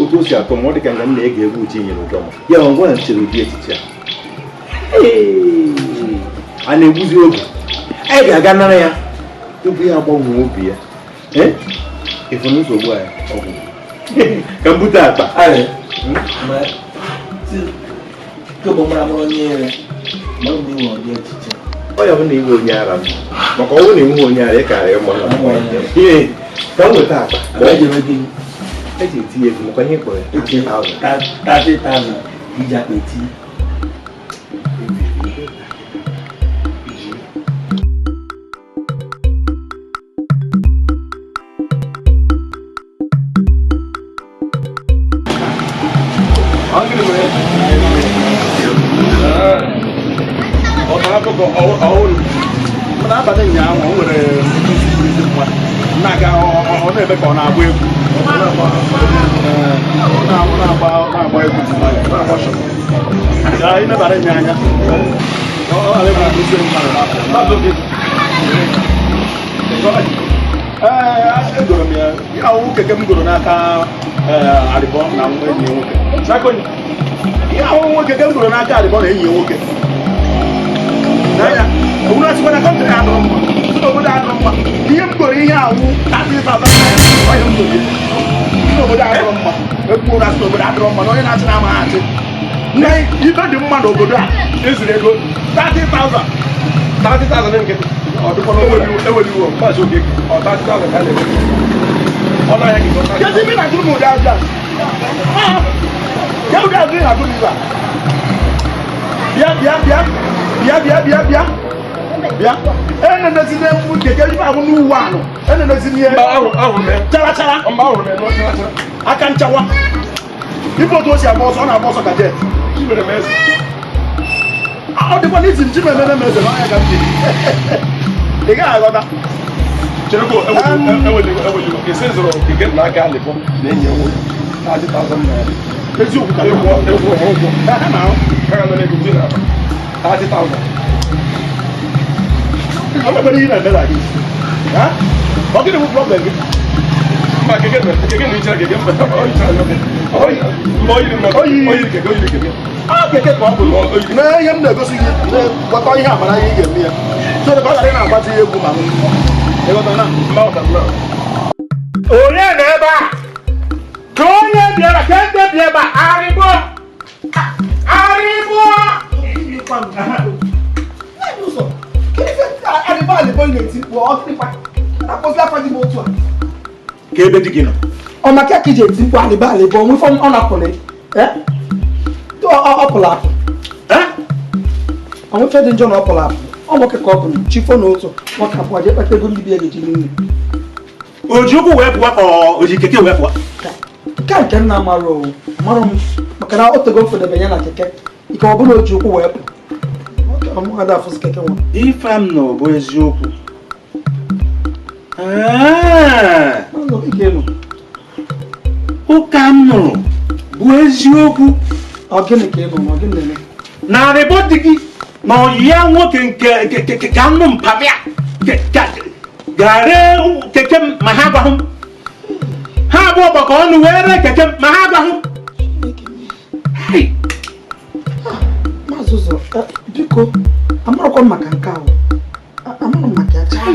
otu o si atọ m ọ dị ka nga m na-ege egwu uche nyere ụjọ ma ya ngwa na chere ụdị echiche a a na-egbuzi oge anyị ga-aga nara ya tupu ya agbanwee obi ya. Ịfụ na nsogbu anyị ọgwụ ka m bute akpa. Kemgbe mara mara onye ere Ọ ya bụ na iwe onye ara m maka ọnwụ na iwe onye ara ị kara ịma na ka m nweta akpa eji etinye ego maka ihe kpọrọ ya 30,000 iji akpa etinye. N'abalị ụnyaahụ o nwere na-aga ọ na-eme ka ọ na-agba egwu na-agba egwu ịnebara nye anya ee egoro m ya ahụ keke m goro n'aka Arịbọ na enyi nwoke ahụ nwoke ke m goro n'aka Arịbọ na enyi nwoke òun láti wọ́n kọ́ńtì àdúrà mọ́ obodo àdúrà mọ́ ihe m goro ihe awụ 30,000 onye m goro obodo àdúrà mọ́ ekwu ụra sị obodo àdúrà mọ́ na onye na-achị na-amaghị achị nne ife dị mma n'obodo a ezuru ego 30,000 30,000 nkịtị ọ dịkwa eweliwo mgbazi oge ọ 30,000 ka a na-eme ọnụ ahịa gị kedu ime na-agụrụ m ụdị azụ a ya ụdị azụ ị na-agụrụ ibe a bịa bịa bịa bịa bịa bịa bịa bịa enenezine keke ife ahụ n'uwe anụ enenezine chara chara aka nchawa ife otu o si agba ọsọ ọ na-agba ọsọ ka jet ọ dịkwa n'iti nji mememe m eze n'ọhịa ka m ji ị gaghị aghọta Cherekwo eweliwo esi zụrụ keke n'aka Alịbọ na enyi ya nwoke 30,000 naira eziokwu ka ụgwọ ụgwọ ha na-ahụ ha ga-anọ ego ndị na 30,000. Ọ mebere ihe na-eme na gị ọ gịnị bụ problem gị mba keke na ichara keke mba oyiri keke oyiri keke a keke ka ọ bụ mee ihe m na-egosi gị gwata ihe amara ihe ị ga-eme ya so ka ọ ghara ị na-agbazi ihe egwu ma m ịghọta na onye nọ ebe a ka onye bịara ka ndị bịa ebe a Arịbọ Arịbọ ka ebe di gị nọ ọ maka ka iji eti mkpu Alịbọ Alịbọ onwe ife ọ napụrụ ọ pụrụ apụ onwe ife dị njọ na ọ pụrụ apụ ọ nwoke ka ọ bụ chifo na otu nwoke abụọ jee kpata ego ndị bi ya ga-eji nri o ji ụkwụ wee pụwa ka o ji keke wee pụwa nke a nke m na-amarụ owu marụ m maka na o tego mfedebe ya na keke ike ọ bụla o ji ụkwụ wee pụ ife m nọ bụ eziokwu ụka m nụrụ bụ eziokwu na Arịbọ dị gị na ọyị ya nwoke nke ka nnụ mpamịa gara keke m ma ha agwahụ m ha abụọ gbakọ ọnụ wee ree keke m ma ha agwahụ m. Maazị Ụzọ, biko amarakwa m maka nke ahụ amarụ m maka ya chaa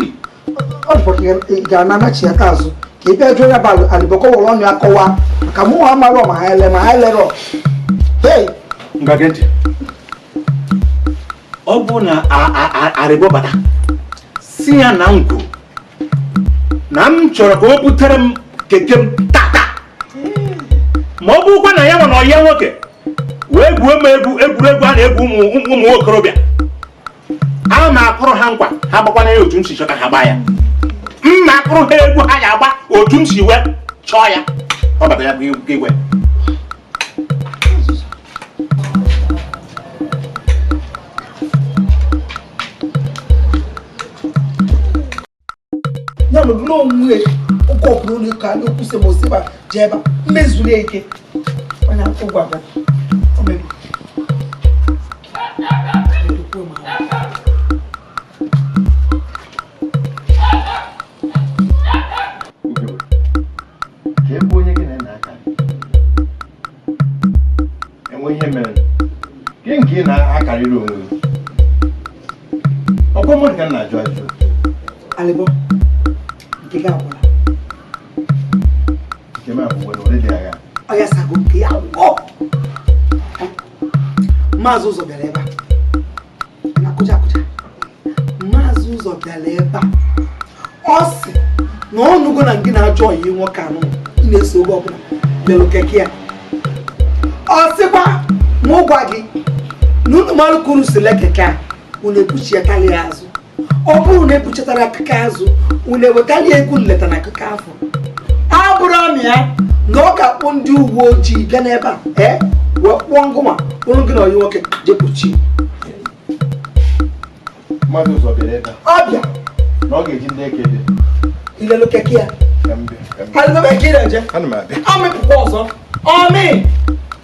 ọ dịkwa ka ị ga-ananachi ya azụ ka ị bịa jụọ ya bụ Alịbọ kọwara ọnụ akọwa maka mụ nwa amarọ ma ha ele ma ha elero. Ngwa gee ntị, ọ bụ na Arịbọ bata si ya na m kwuru na m chọrọ ka o butere m keke m tata ma ọ bụrụkwa na ya nwa na ọyị nwoke wee gwuo m egwu egwuregwu a na-egwu ụmụ nwokorobịa a ma akụrụ ha nkwa ha gbakwana ya otu m si chọ ka ha gbaa ya m ma akụrụ ha egwu ha ga-agba otu m si wee chọọ ya ọ bata ya bụ igwe. Ya na ọbụla onwe oge ọbụla ụlọ ụka n'okwuse ma osiba jee ebe mmezuru eke onye ụgwọ abịa ebe onye gị na-aka enwe ihe mere gị nke ị na-akarịrị onwe gị ọkwa mmadụ ka m na-ajụ ajụ. Alịbọ nke gị agwụla nke m agwụla ole dị agha ọ ya sago nke ya gwọ. Maazị Ụzọ bịara ebe a bịara ebe a. Ọ sị na ọnụgo na gị na-ajọ ọyị nwoke anụ ị na-eso oge ọbụla lelụ keke ya. Ọ sịkwa ma ụgwa gị na unu marụ ka unu si lee keke a unu ebuchiatara ya azụ. Ọ bụrụ na ebuchatara keke azụ unu ewetara ya ego nleta na keke afọ. A bụrụ amị ya na ọ ga-akpọ ndị uwe ojii bịa n'ebe a ee wee kpụọ ngụma ụrụ gị na ọyị nwoke jepụchi. Mmadụ ụzọ bịara ebe a. Ọ bịa. Na ọ ga-eji ndị eke bịa. Ilelu keke ya. Alibaba ka ị na-eje. Ana m abịa. Ọ mịpụkwa ọzọ. Ọmị!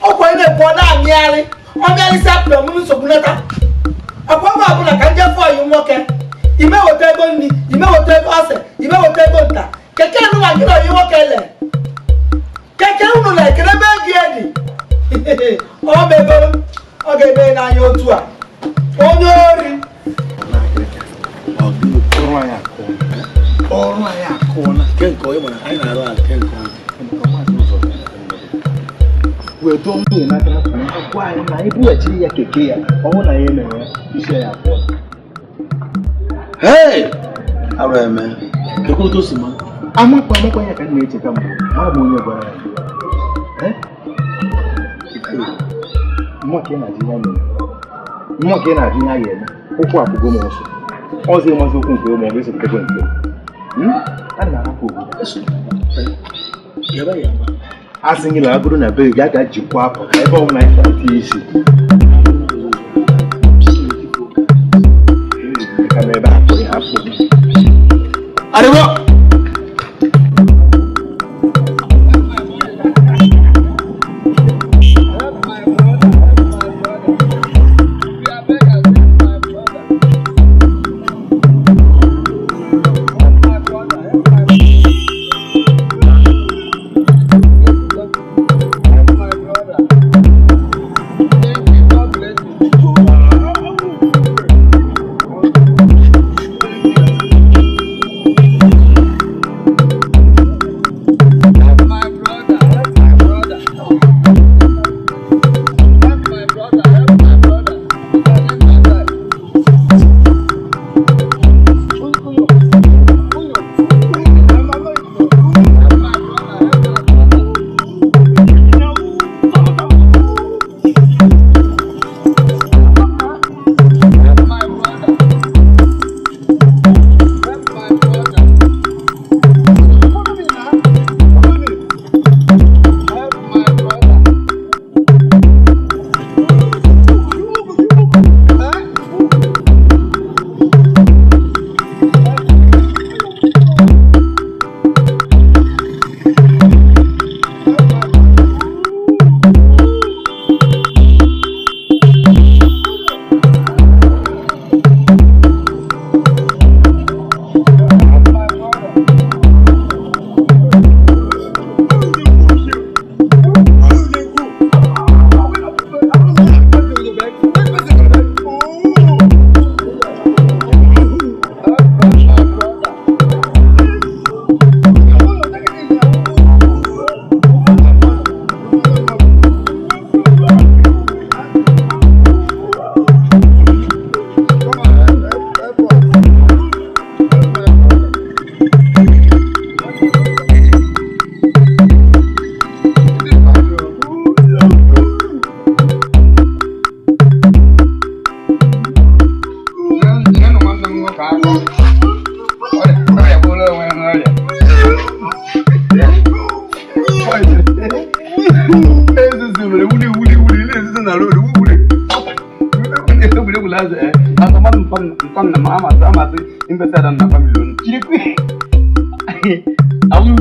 Ọkwa ị na-ekwu ọ na-amịgharị. Ọ mịgharịsị apụrụ ọmụmụ nsogbu nata. Ọkwa ọgba ọbụla ka nje fọ ọyị nwoke. Ime weta ego nri, ime weta ego ose, ime weta ego nta. Keke nụwa gị na ọyị nwoke le. Keke unu na ekele ebe gị edi. Ọ mebere, ọ ga-eme n'anya otu a. Onye ori. Ọrụ anyị akụọla nke nke onye mana anyị na-arụ ala nke nke wee dọọ nwunye n'aka na gwa anyị na anyị bughachiri ya keke ya ọ bụrụ na ya emere ya isi ya abụọ. Hey! Arụ eme kekwa otu o si ma amakwa amakwa ya ka m na-echeta mbụ ma bụ onye gwara ya mmụọ ka ị na-ajụ ya mere mmụọ ka ị na-ajụ ya ya eme ụkwụ apụgo m ọsọ ọzọ ịmazi okwu nke ma ọ bụ esepụtakwa nke a na-ahapụ obodo a sị gị na agụrụ na be gị a ga-ejikwa akwa ka ebe ọbụla anyị tinye isi kama ebe hapụ ya hapụ. Arịbọ!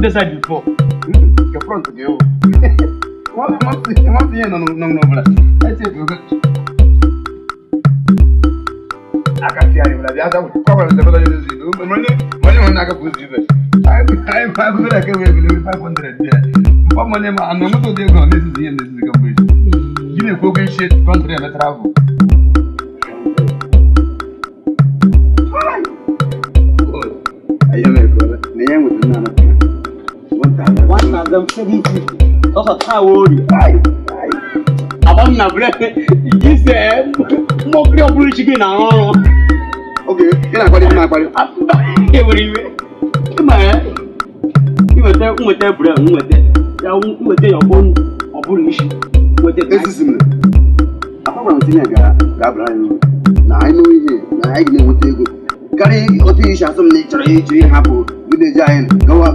Decide before. Your front to go. What no no no no. I say you I can see I will be out cover the money money on I can put you. I I can be 500 there. But money I'm not going to go this is the end this is the company. You know go shit country and travel. I am a girl. Name with the 1,750. Sọsọ taa wo ori. Agba m na brek ise mmọkiri ọbụrụ isi gị na-arụ ọrụ. Oke, ị na-akparị m na-akparị. Ewere iwe. Ịma ya. Nweta bụrụ nweta. Ya nweta ya ọ bụrụ isi. Nweta. Ezisi m. Akwara m tinye ga-abara anyị uru. Na anyị nụ ihe na anyị ga na-enweta ego. Karịa otu isi asụ m na ị chọrọ iji hapụ vileji anyị gawa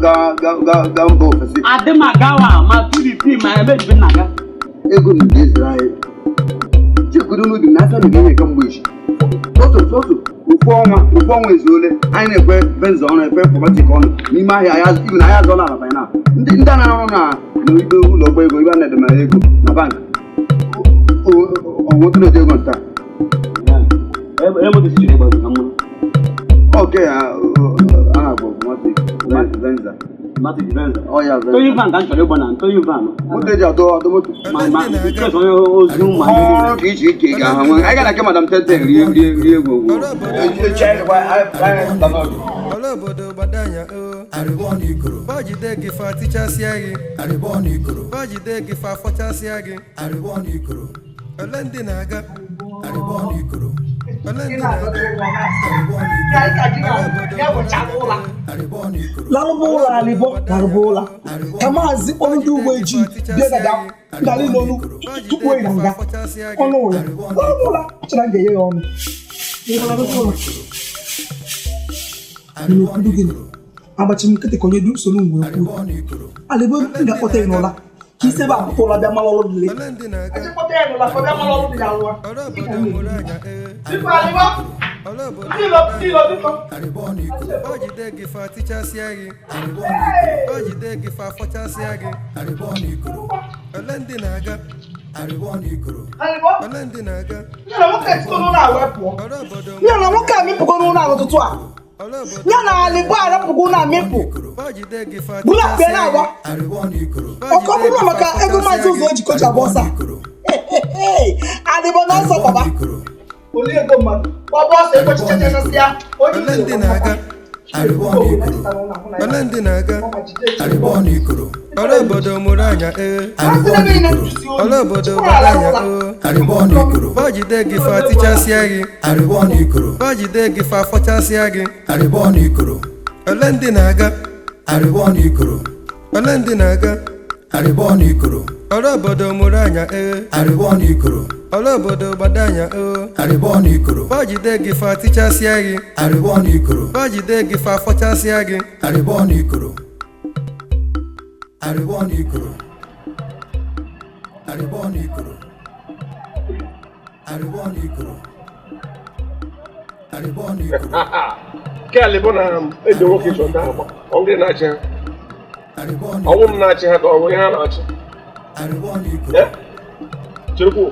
mba ofesi. Adị m agawa ma PDP ma ebe jibe na-aga. Ego m ga-ezere anyị. Chekudu n'ubi na asa na ga-enye kemgbe echi. Otu ofu ọnwa ezuole anyị na-ekwe benza ọnụ ekwe informatik ọnụ n'ime ahịa ibe na ahịa azụọla ala banyana ndị a na-arụ na n'ibe ụlọ ọgba ego ibe a na-edemere ego na bank onwetụrụ ego nta. Oke a na-akpọ Venza. Ọ ya Venza. Toyo van ka m chọrọ ịgba na Toyo van. Moto eji adọ moto. Ọrụ ka iche ike ga-ahụ nwe. Anyị gara nke Madam Tete rie egwu ogwu. Obodo gbadanya o bajide gị fa tichasịa gị bajide gị fa fọchasịa gị ole ndị na-aga ole ndị na-aga. Larụba ụlọ alịbọ larụba ụla ka maazị kpọrọ ndị uwe ojii bịa dada ndalị n'olu tupu na nga ọnụ ụlọ larụba ụla chọrọ m ga-enye ya ọnụ. Agbachi m nkịtị ka onye du usoro m wee kwuo alịbọ m ga-akpọta ya n'ụla ka isi ebe a pụta ụla bịa mara ọrụ dịle. Ojide gị fa tichasịa gị ojide gị fa fọchasịa gị ole ndị na-aga ole ndị na-aga. Ya na nwoke amịpụgo n'ụlọ ahụ ụtụtụ a. Ya na alịbọ arapụgo ụlọ amịpụ bụrụ akpa na-agba ọkọ bụrụ maka ego maazị ụzọ ojikọ ji agba ọsọ alịbọ n'ọsọ baba. Ole ndị na-aga ole ndị na-aga. Ọrụ obodo mụrụ anya ee ọrụ obodo gbara anya oo bajide gị fa tichasịa gị bajide gị fa fọchasịa gị ole ndị na-aga ole ndị na-aga. Ọrụ obodo mụrụ anya ee ọrụ obodo gbado anya oo bajide gị fa tichasịa gị bajide gị fa fọchasịa gị. Nke alịbọ na eze nwoke chọ ndị agba ọ ndị na-achị ha ọnwụ m na-achị ha ka ọ bụ ihe ha na-achị. Cherekwu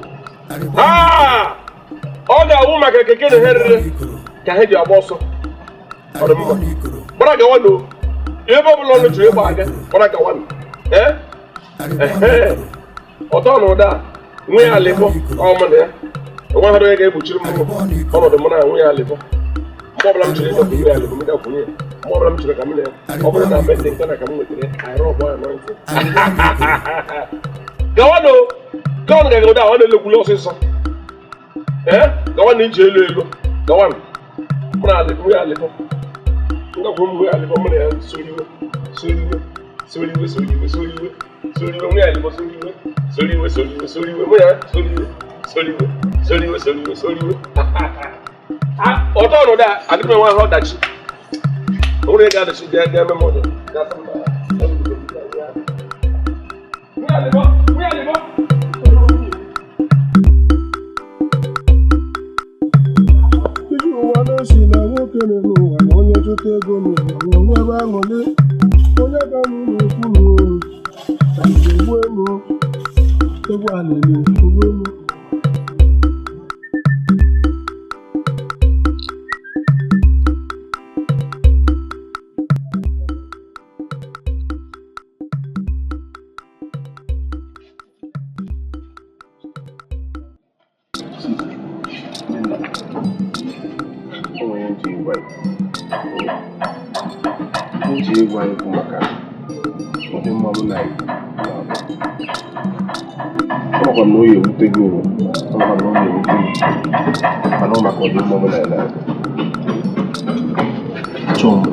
ọ ga-awụ maka keke na ha rere ka ha ji agba ọsọ. Ọ dị mma gbara gawanụ ebe ọ bụla ọnụ chọrọ ịgba aga gbara gawanụ. Ọtọ na ụda nwe ya alịbọ ọma na ya onwe ha onye ga-egbochiri m ọnọdụ m na nwe ya alịbọ. Mgbe ọbụla m chọrọ ịgakwunye ya alịbọ m gakwunye ya mgbe ọbụla m chọrọ ka m na ya ọ bụrụ na mbe dị nke na ka m nwetara arụ ọgbọ ya n'ntị. Gawanụ gawanụ ga ụda ọ na-elekwuli ọsịsọ. Gawanụ iji elu elu gawanụ mụ na alịbọ nwe ya alịbọ ngakwuru m nwe ya alịbọ mụ na ya soriwe soriwe soriwe soriwe soriwe soriwe nwe ya alịbọ soriwe soriwe soriwe soriwe mụ ya soriwe soriwe soriwe soriwe soriwe. Ọtọ ọnọdụ a adịghị enwe ahụ ọdachi o nwere ga-adachi bịa bịa eme m ọdụ ga-asa mba. Nwe ya alịbọ nwe ya alịbọ. Iji ụwa na-esi na nwoke n'ụwa na onye chụta ego n'ụwa nwebe aṅụrị onye ga n'ụlọ okwu n'oru egbu elu egwu alịlị egbu elu. Ịgwa ikwu maka ọdịmma mụ na amakwa m na o ya ewute gị ụwa amakwa m na ọ na-ewute m mana ọ maka ọdịmma mụ na ya na-abụ. Achọrọ m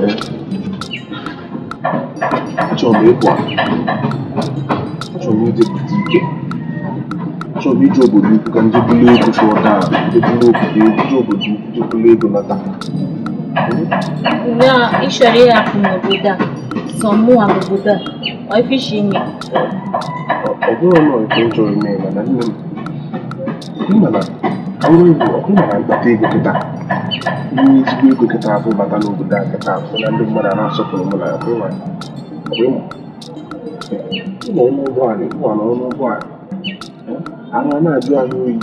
achọrọ m ịpụ apụ. Achọrọ m ije bute ike. Achọrọ m ije obodo ukwu ka m jee bulu ego tụọ taa, jee bulu obodo ego, jee obodo ukwu jee bulu ego nata. Na ị chọrọ ịhapụ n'obodo a, sọ mụnwa n'obodo a, ọ ife ishi ime. Ọ bụrụ na ife m chọrọ ime, mana nne m mana ọrụ ego ọkụ mara mkpata ego kịta, ihe ezigbo ego kịta afọ bata n'obodo a kịta afọ na ndị mmadụ a na-asọpụrụ mụ na ya. Ọkụ ịma ụlọ ọnụ ụgbọala ụgbọala ọnụ ụgbọala ahụ a na-ajụ ahụ oyi,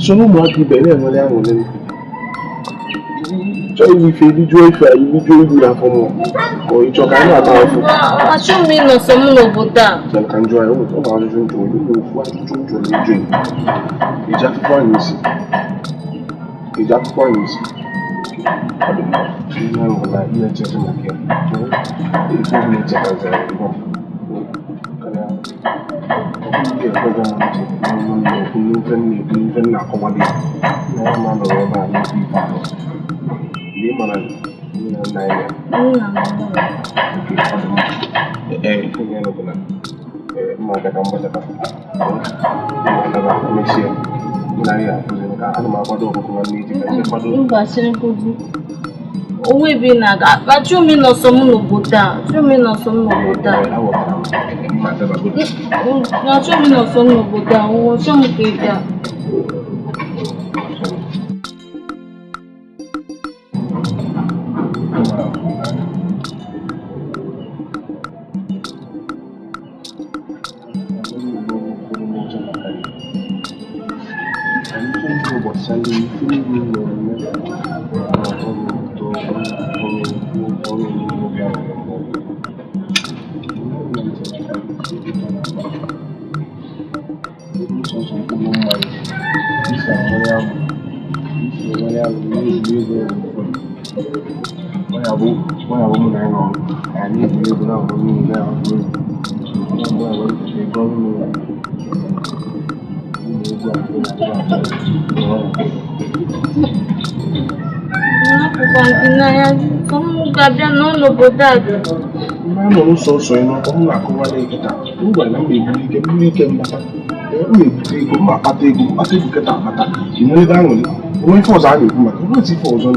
soro ụmụaka ibe na-enwere aṅụrị, chọọ iri ife ilijuo ife ilijuo ibu n'afọ mụọ ka ị chọọ ka anyị na-ata afọ. Achọghị m ịnọ sọ m n'obodo a. Ka njụ anyị ụmụ ajụjụ njụ ụmụ ofu ajụjụ njụ na ịjụ iji akwụkwọ anyị isi iji akwụkwọ anyị isi. Ọ dị mma, ihe ahụ bụ na ihe nchezi maka ya ife ọbụla echekazara mbụ karịa ọ bụrụ ndị ekwego m ntị n'ọnụ m na-ekwu n'ife m na-ekwu n'ife m na-akọwali ya na ya ma nọrọ ebe a n'ikwu ife ahụ mgbe ị mara nne na nna ya. Nke ọ dị mma, ee, ife mere bụ na mma abịa ka mgbachata mma adaba emechie mụ na ya akụzi maka ana m akwado ọkụkọ nwanne iji ka nje kwado. Mba, sịrịgodu. Onwe ebe ị na-aga, achọghị m ịnọ sọ m n'obodo a, achọghị m ịnọ sọ m n'obodo a. Aghọtara m, mma adabagodo. Achọghị m ịnọ sọ m n'obodo a, achọghị m ka ị gaa. Napụkwa gị n'anya, sọ m ga-abịa nọ n'obodo a. Anọ m sọsọ ịnụ m na-akọwara ya kịta m gwara na m na-eburu ike mburu ike mbata, m na-ebute ego m akpata ego mkpata ego kịta akpata inwe ebe aṅụrị onwe ife ọzọ a na-ekwu maka onwe ife ọzọ.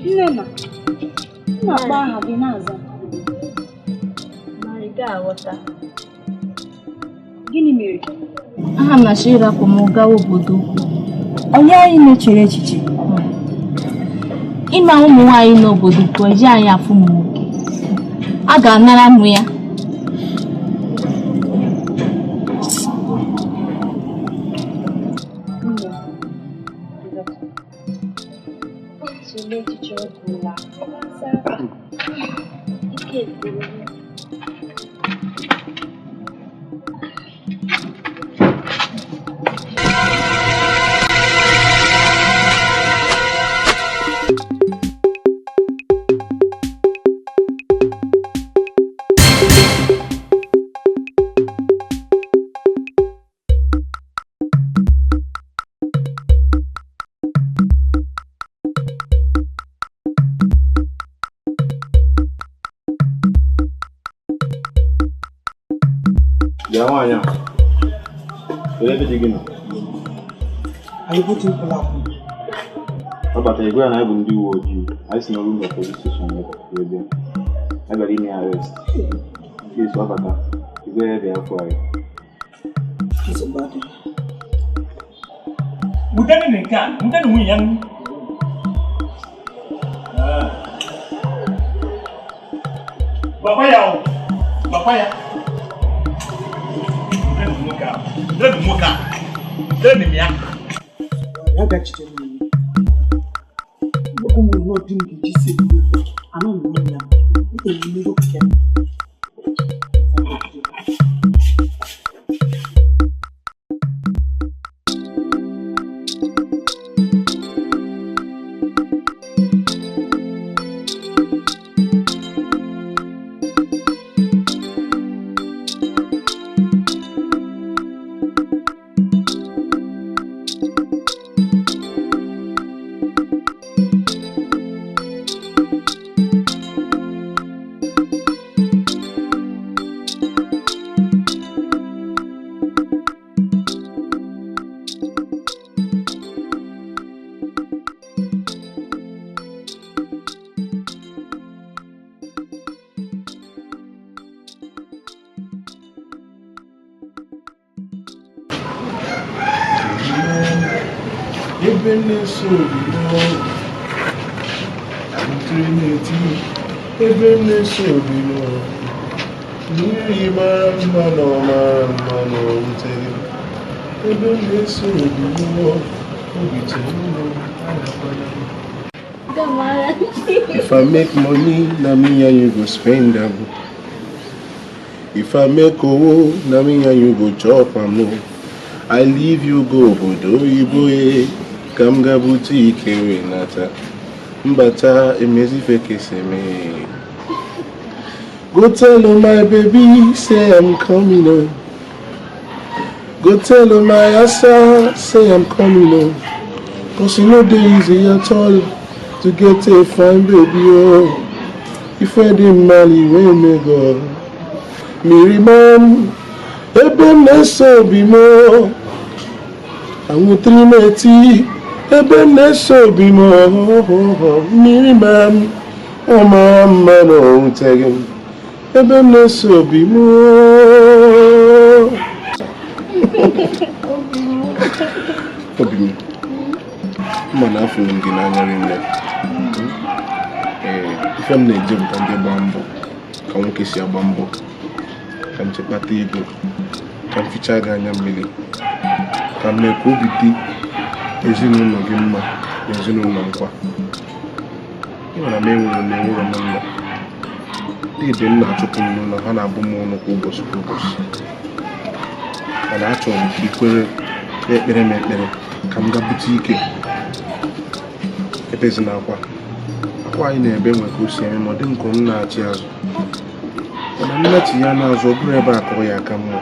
Nnenna, m na-akpọ aha gị na-aza. Ma ị ga-aghọta. Gịnị mere? Aha m na-achọ ịrapụ m gawa obodo ukwu. Onye anyị na-echere echiche? Ịma ụmụ nwaanyị n'obodo ukwu eji anyị afụ m nwoke. A ga-anara m ya. Bịa nwaanyị a, kedu ebe di gị nọ? Arịbọ dị mkpụrụ akwụ. Ọ batara igwe ya na anyị bụ ndị uwe ojii. Anyị si n'Orumba police station wee bịa. Anyị bịara ime arrest. Nke ọ bata, igwe ya bịa afọ anyị. Nsogbu adịghị. Muteni nke a, muteni nwunye ya. Baba ya o, baba ya. Muteni nwoke a, muteni nwoke a, muteni m ya. Ya gachite m. Okwu m nọ di m ga-eji si ebu anọ m n'ime ya. Ị ga-eme oke. Ebe na-eso obi ebe na-eso obi mmiri mara mma na ọ mara mma na o wutere ebe na-eso obi obi chere If I make money, na me and you go spend am. If I make owo, na me and you go chop am. I leave you go obodo oyibo e. Ka m ga bute ike wee nata. Mbata emezife keseme. Go tell my baby, say I'm coming home. Go tell my asa, say I'm coming home. Cause e no dey easy at all to get a fine baby oh. If I dey marry wey me go. Miri man, ebe m na-eso obi m o. Anwụtiri m eti, ebe m na-eso obi m o. Mmiri ma m, ọ mara mma na o wuteghị m. Ebe m na-eso obi m o. Obi m, mma na afụrụ m gị n'anya rinne. Ee, ife m na-eje bụ ka ndị gbaa mbọ, ka nwoke si agba mbọ, ka m chekpata ego, ka m fichaa gị anya mmiri, ka m mee ka obi dị ezinụlọ gị mma na ezinụlọ m kwa. Ị mara m enwere m enwere m nna. Ndị m na-achụpụ m n'ụlọ, ha na-abụ m ọnụ kwa ụbọchị kwa ụbọchị. Mana achọrọ m ka ị kwere na-ekpere m ekpere ka m gaa bute ike. Ebezina akwa. Akwa anyị na-ebe nwe ka o si eme ma ọ dị m ka m na-achị azụ. Mana nnachi ya n'azụ ọ bụrụ ebe a kọrọ ya aka mma.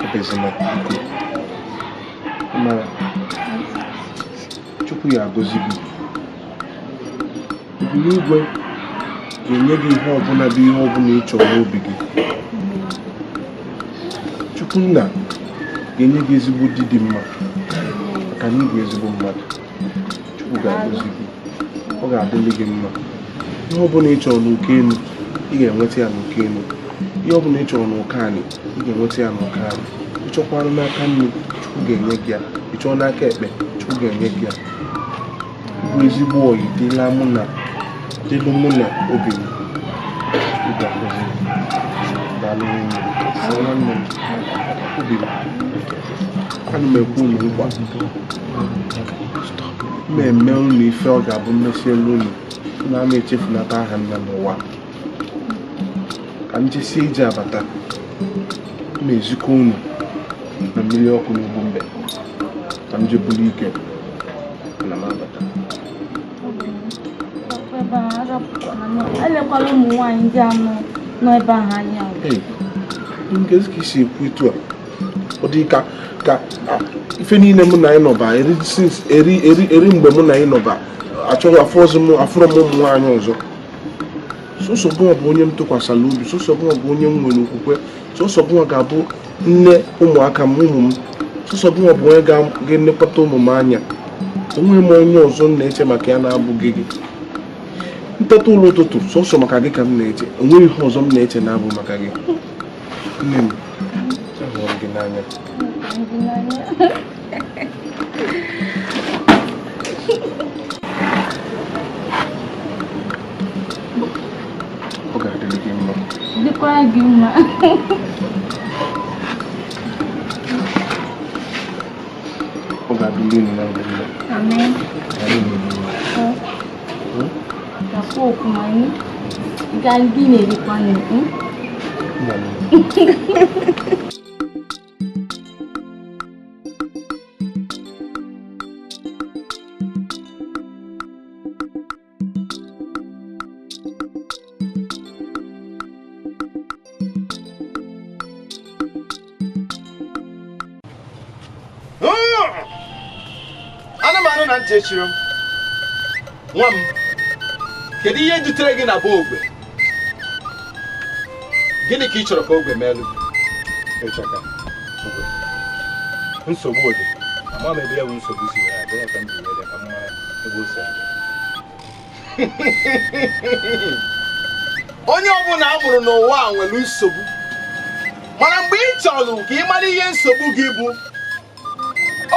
Ebezina biko. Mara Chukwu ya agọzi gị. Ebili igwe ga-enye gị ihe ọbụla bụ ihe ọbụla ị chọrọ n'obi gị. Chukwu nna ga-enye gị ezigbo di dị mma maka na ị bụ ezigbo mmadụ. Chukwu ga-agọzi gị. Ọ ga-adịrị gị mma. Ihe ọbụla ị chọrọ n'oke elu, ị ga-enweta ya n'oke elu. Ihe ọbụla ị chọrọ n'ụka anị, ị ga-enweta ya n'ụka anị. Ị chọkwara n'aka nri, Chukwu ga-enye gị ya. Ị chọọ n'aka ekpe, Chukwu ga-enye gị ya. Bụ ezigbo oyi dịla mụ na dịlụ mụ na obi m. Chukwu ga-agọzi gị. Daalụ nwunye m. Nwanne m. Obi m. Ana m ekwu unu nkwa. Mmemme unu ife ọ ga-abụ mmesi elu unu na ama echefunata aha nna n'ụwa. Ka m jesie ije abata, m ezikọ unu na mmiri ọkụ n'ugbu mbe. Ka m jee buru ike na m abata. Elekwala ụmụ nwaanyị ndị anọ nọ ebe ahụ anya. Ee, nkezi ka isi ekwu etu a. Ọ dị ka ife niile mụ na anyị nọba eri mgbe mụ na anyị nọba achọghị afọ ọzọ m afụrọ m ụmụ nwaanyị ọzọ. Sọsọ gụnwa bụ onye m tụkwasara obi, sọsọ gụnwa bụ onye m nwere okwukwe, sọsọ gụnwa ga-abụ nne ụmụaka m ụmụ m. Sọsọ gị nwa bụ onye ga-elekọta ụmụ m anya. Enweghị m onye ọzọ m na-eche maka ya na-abụghị gị. Nteta ụlọ ụtụtụ sọsọ maka gị ka m na-eche. Enweghị ihe ọzọ m na-eche na-abụ maka gị. Nne m, ahụrụ m gị n'anya. Ọ ga-adịrị gị mma. Dịkwara gị mma. Ọ ga-adịrị unu na mma. Amen. Anụmanụ na ntị echiri m. Nwa m, kedu ihe dutere gị na be ogbe? Gịnị ka ị chọrọ ka ogbe meelu gị? Ịchaka, ogbe. Nsogbu dị. Ama m ebe ya bụ nsogbu si wee abịa, ya ka m ji wee bịa ka m mara ebe o si abịa. Onye ọbụla a mụrụ n'ụwa a nwere nsogbu. Mana mgbe ị chọrọ ka ị mara ihe nsogbu gị bụ,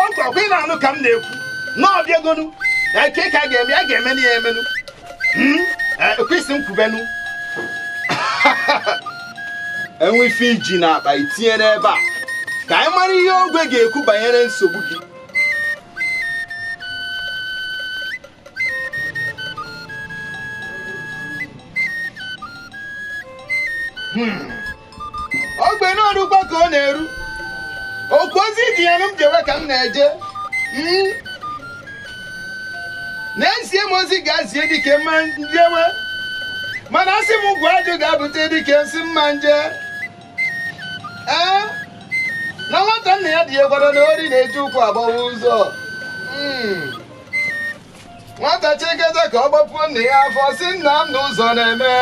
ogbe ọkwa ị na-anụ ka m na-ekwu na ọ bịagonu na nke ka a ga-eme, a ga-emenu ya emenu. Ekwesị m kwubenu. Enwe ife iji n'akpa itinye n'ebe a ka anyị mara ihe ogwe ga-ekwu banyere nsogbu gị. Ogbe n'ọrụkwa ka ọ na-eru. Okwu ozi dị ya m jewe ka m na-eje. N'ezie m ozi ga-azie dike mma njewe, mana asị m gwa ajụ ga-abụte dike nsị mma nje. Ee, na nwata nna ya dị ya gwara na ori na-eji ụkwụ agbawa ụzọ. Nwata cheketa ka ọ gbapuo nna ya afọ, sị nna m na ụzọ na-eme.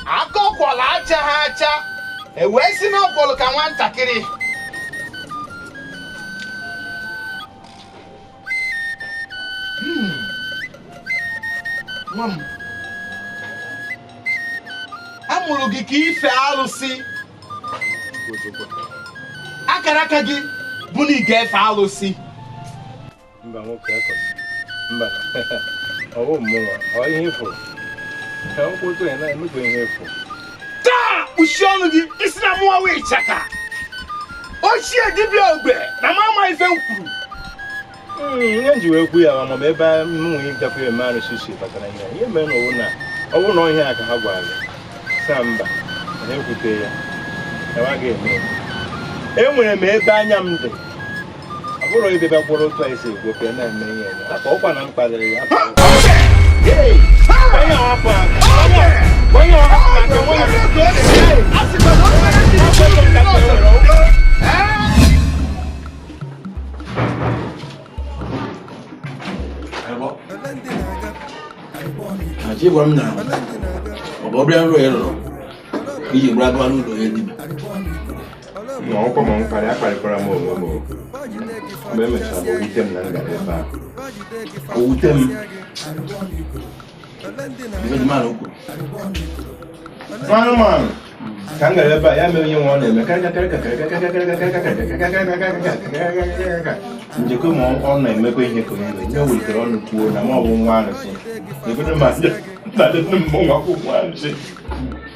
Akọkwala acha ha acha, e wee si n'ọkwọlụ ka nwatakịrị. Nwa m, a mụrụ gị ka ife alụsị. Akara aka gị bụ na ị ga-efe alụsị. Mba nwoke akọsị. Mba, ọ bụ mmụọ, ọ ihe ịfụrụ. Taa kpuchie ọnụ gị, isi na mụnwa wee ịchaka. Ochie dibịa ogbe na mama ife m kwuru. Ihe m ji wee kwu ya ma ma ebe m nwere ịgakwa eme arụsị si batara ihe. Ihe mere na ọwụ na ọ bụrụ na ọhịa a ka ha gwara gị, saa mba, na ekwute ya, na ga eme. Enwere m ebe anya m dị. Ọ bụrụ ebe bịa gwọrọ otu anyị si egwu ka na-eme ihe ya. Afọ ọkwa na m kpaliri ya. Àti ìwà m na ọ bụ ọbịa nrọ ya rọrọ iji gbara gawa n'ụlọ ya dibịa. Ma ọkwa ma mkparị akparịkwara m onwe m. Mgbe e mechara bụ wute m na m gara ebe ahụ. O wute m. Anụmanụ ka m gara ebe a ya mere ihe nwa ọ na-eme njekwe ma ọ na-emekwa ihe ka onye nye o welitere ọnụ kwuo na ma ọ bụ nwa arụsị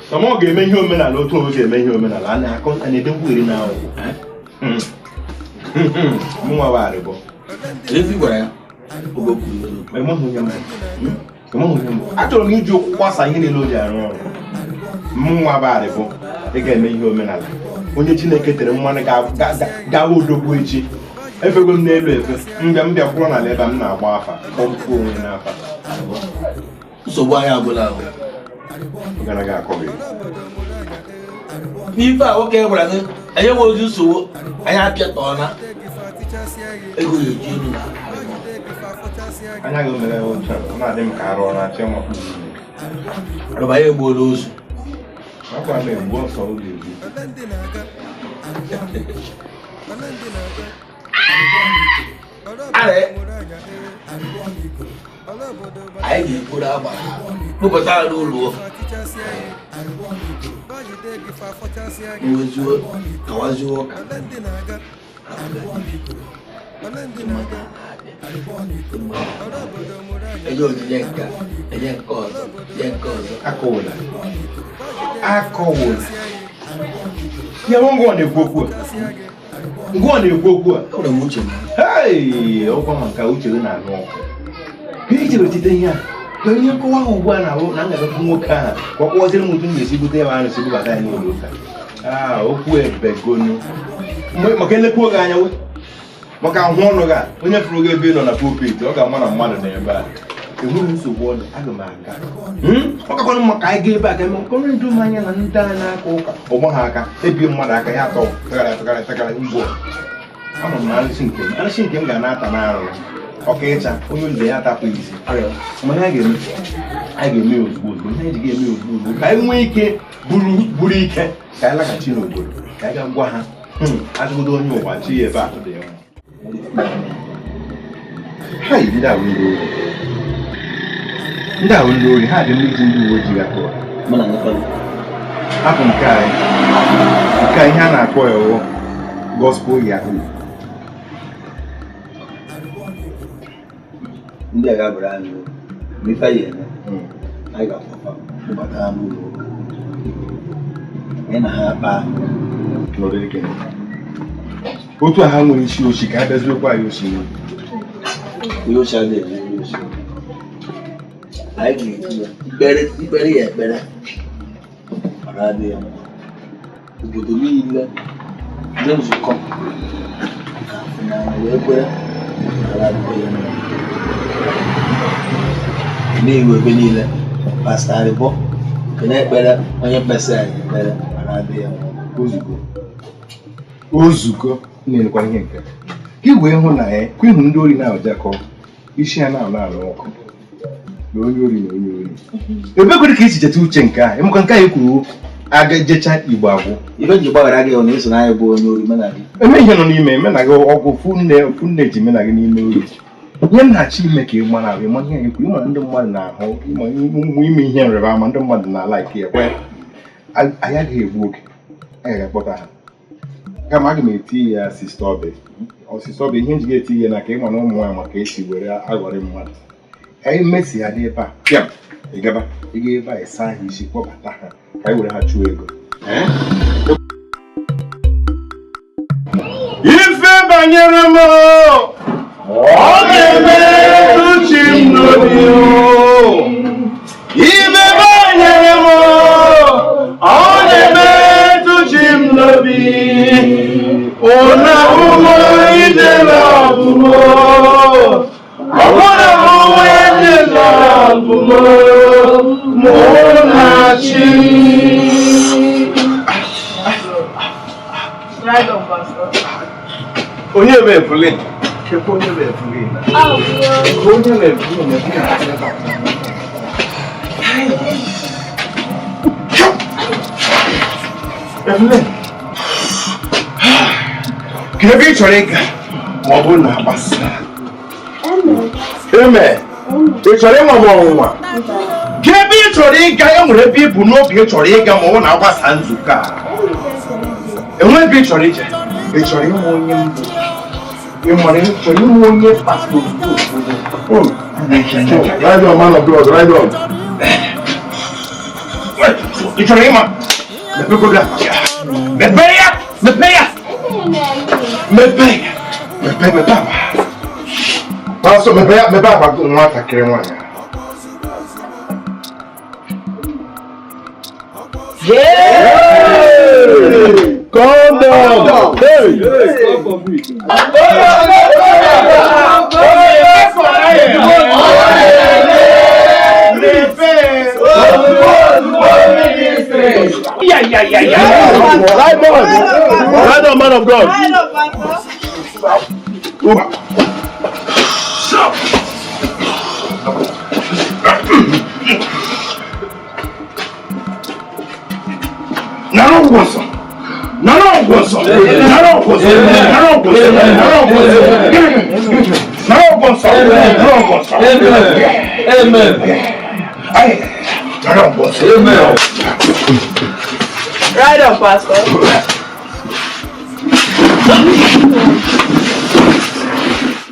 ka ma ọ ga-eme ihe omenala otu o si eme ihe omenala a na-akọ a na-edekwu eri na akwụkwọ mụnwa bụ arịbọ. Achọrọ m iji okwu gbasa ihe niile o ji arụ ọrụ. Mụnwa bụ arịbọ ị ga-eme ihe omenala onye Chineke tere mmanụ gawa odogwu echi. Efego m n'elu efe mbịa m bịa kwụrụ n'ala ebe m na-agba afa kpọmkwuo onwe n'afa. Nsogbu anyị agwụla ahụ. N'ife a nwoke gwara gị anyị enweghị ozi nsogbu anyị apịatọọna ego ya eji elu na anya gị mere otu a ọ na-adị m ka arụ ọ na-achọ ịmakpụ. Arịbọ anyị egbuola ozu. Akwa m egbu ọsọ oge egbu. Arị anyị ga-eburu agbara kpụpụta ha n'ụlọ nwezuo kawazuo ụka. Enye onyinye nke enye nke ọzọ nye nke ọzọ. Akọwụla. Akọwụla. Ya ngwa na-ekwu okwu a. Ngwa na-ekwu okwu a. Enwere m uche m. Hei, ọkwa maka uche gị na-anụ ọkụ. Ka i chere otite ihe a? Ka ihe nkọwa ahụ ugbu a na-ahụ na ngagakwu nwoke ahụ ka ọ kpọziere m otu m ga-esi bute ya ma arụsị bubata ya n'ụlọ ụka. Ah, okwu ebegonu. Maka elekwuo gị anya we. Maka ahụ ọnụ gị a, onye fụrụ gị ebe ị nọ na pulpit, ọ ga-ama na mmadụ nọ ebe a. Enweghị nsogbu ọ dị, aga m aga. Ọ kakwanụ maka anyị gaa ebe a ka eme ka onye ndu m anya na ndị a na-aka ụka ọgbọ ha aka ebie mmadụ aka ya atọ tagara tagara tagara ugbo. Ama m na arụsị nke m arụsị nke m ga na-ata n'arụ ọka ịcha onye nze ya atapụ isi. Mana a ga-eme ya ozugbo ozugbo ihe anyị ji ga-eme ya ozugbo ozugbo ka anyị nwee ike buru ike ka anyị laghachi n'obodo ka anyị gaa gwa ha azụgodo onye ụwa chi ya ebe akụ dị ya mma. Ha yi ndị ahụ ndị ori. Ndị ahụ ndị ori ha dị mma iji ndị uwe ojii akpọ. Hapụ nke anyị nke ihe a na-akpọ ya wụ gospel yahoo. Ndị a ga-abara anyị uru. Ma ife anyị eme, anyị ga-afọfa kpụbata ha n'ụlọ ụka. Anyị na ha akpa. Otu a ha nwere isi ochi ka ha bịaziokwa anyị ochi. Onye ochi adịghị eme onye ochi. Anyị ga-eji ya ikpere ya ekpere mara adịghị mma. Obodo niile ndị nzukọ ga-afụ n'anya wee kwere mara adịghị ya mma. N'iwu ebe niile Pastọ Arịbọ nke na-ekpere onye mkpesa anyị ekpere mara adịghị ya mma. Ozugbo ozugbo na-elekwa ihe nke ka i wee hụ na ya kwa ịhụ ndị ori na-ajakọ isi ha na-alụ alụ ọkụ na onye ori na onye ori. Ebe kwere ka isi cheta uche nke a ịmụka nke anyị kwuru aga jecha Igbo agwụ. Ife nji gbaghara gị na eso n'anya bụ onye ori mena gị. Eme ihe nọ n'ime eme na gị ọgwụ funne ji mena gị n'ime ori. Ihe m na-achọ ime ka ị mara ahụ ịma ihe anyị kwuru ịma ndị mmadụ na-ahụ ịma ime ihe nrịba ama ndị mmadụ na-alaiki ya kwe anyị agaghị egbu oge anyị ga-akpọta ha. Kama aga m eti ya Sista Obi. Sista Obi ihe nji ga-eti ya na ka ịma na ụmụ nwaanyị maka esi were aghọrị mmadụ. Anyị mesi ya dị ebe a pịam ị gaba ị ga ebe a ịsa ha isi kpọbata ha ka anyị were ha chụọ ego. Ife banyere m ọ ga-eme uche m n'obi. Ife banyere m ọ ga-eme uche m n'obi. Ụna ụmụ ijele ọbụmọ ọbụna ụmụ ijele ọbụmọ mụ na chi. Onye bụ Evelyn? Chekwa onye bụ Evelyn. Onye bụ Evelyn. Evelyn. Ka ebe ị chọrọ ịga ma ọ bụrụ na agbasa. Eme, ị chọrọ ịnwa m ọnwụnwa? Ka ebe ị chọrọ ịga e nwere ebe ị bụ n'oge ị chọrọ ịga ma ọ bụ na agbasa nzukọ a. Enwe ebe ị chọrọ ije? Ị chọrọ ịnwe onye mbụ? Ị mara ị chọrọ ịnwe onye pastọ ozugbo? Ride on, man of God, ride on. Ị chọrọ ịma? Mepee ya! Mepee ya! Mepee ya! Mepee mepee akpa. Pastọ mepee ya mepee akpa nwatakịrị nwaanyị. Condom! Hey! Yeah. Right on. Right on, man of God. Nara ọgwụgwọ nsọ. Nara ọgwụgwọ nsọ. Nara ọgwụgwọ nsọ. Nara ọgwụgwọ nsọ. Nara ọgwụgwọ nsọ. Nara ọgwụgwọ nsọ. Nara ọgwụgwọ nsọ. Amen. Nara ọgwụgwọ nsọ. Amen. Right on, Pastor.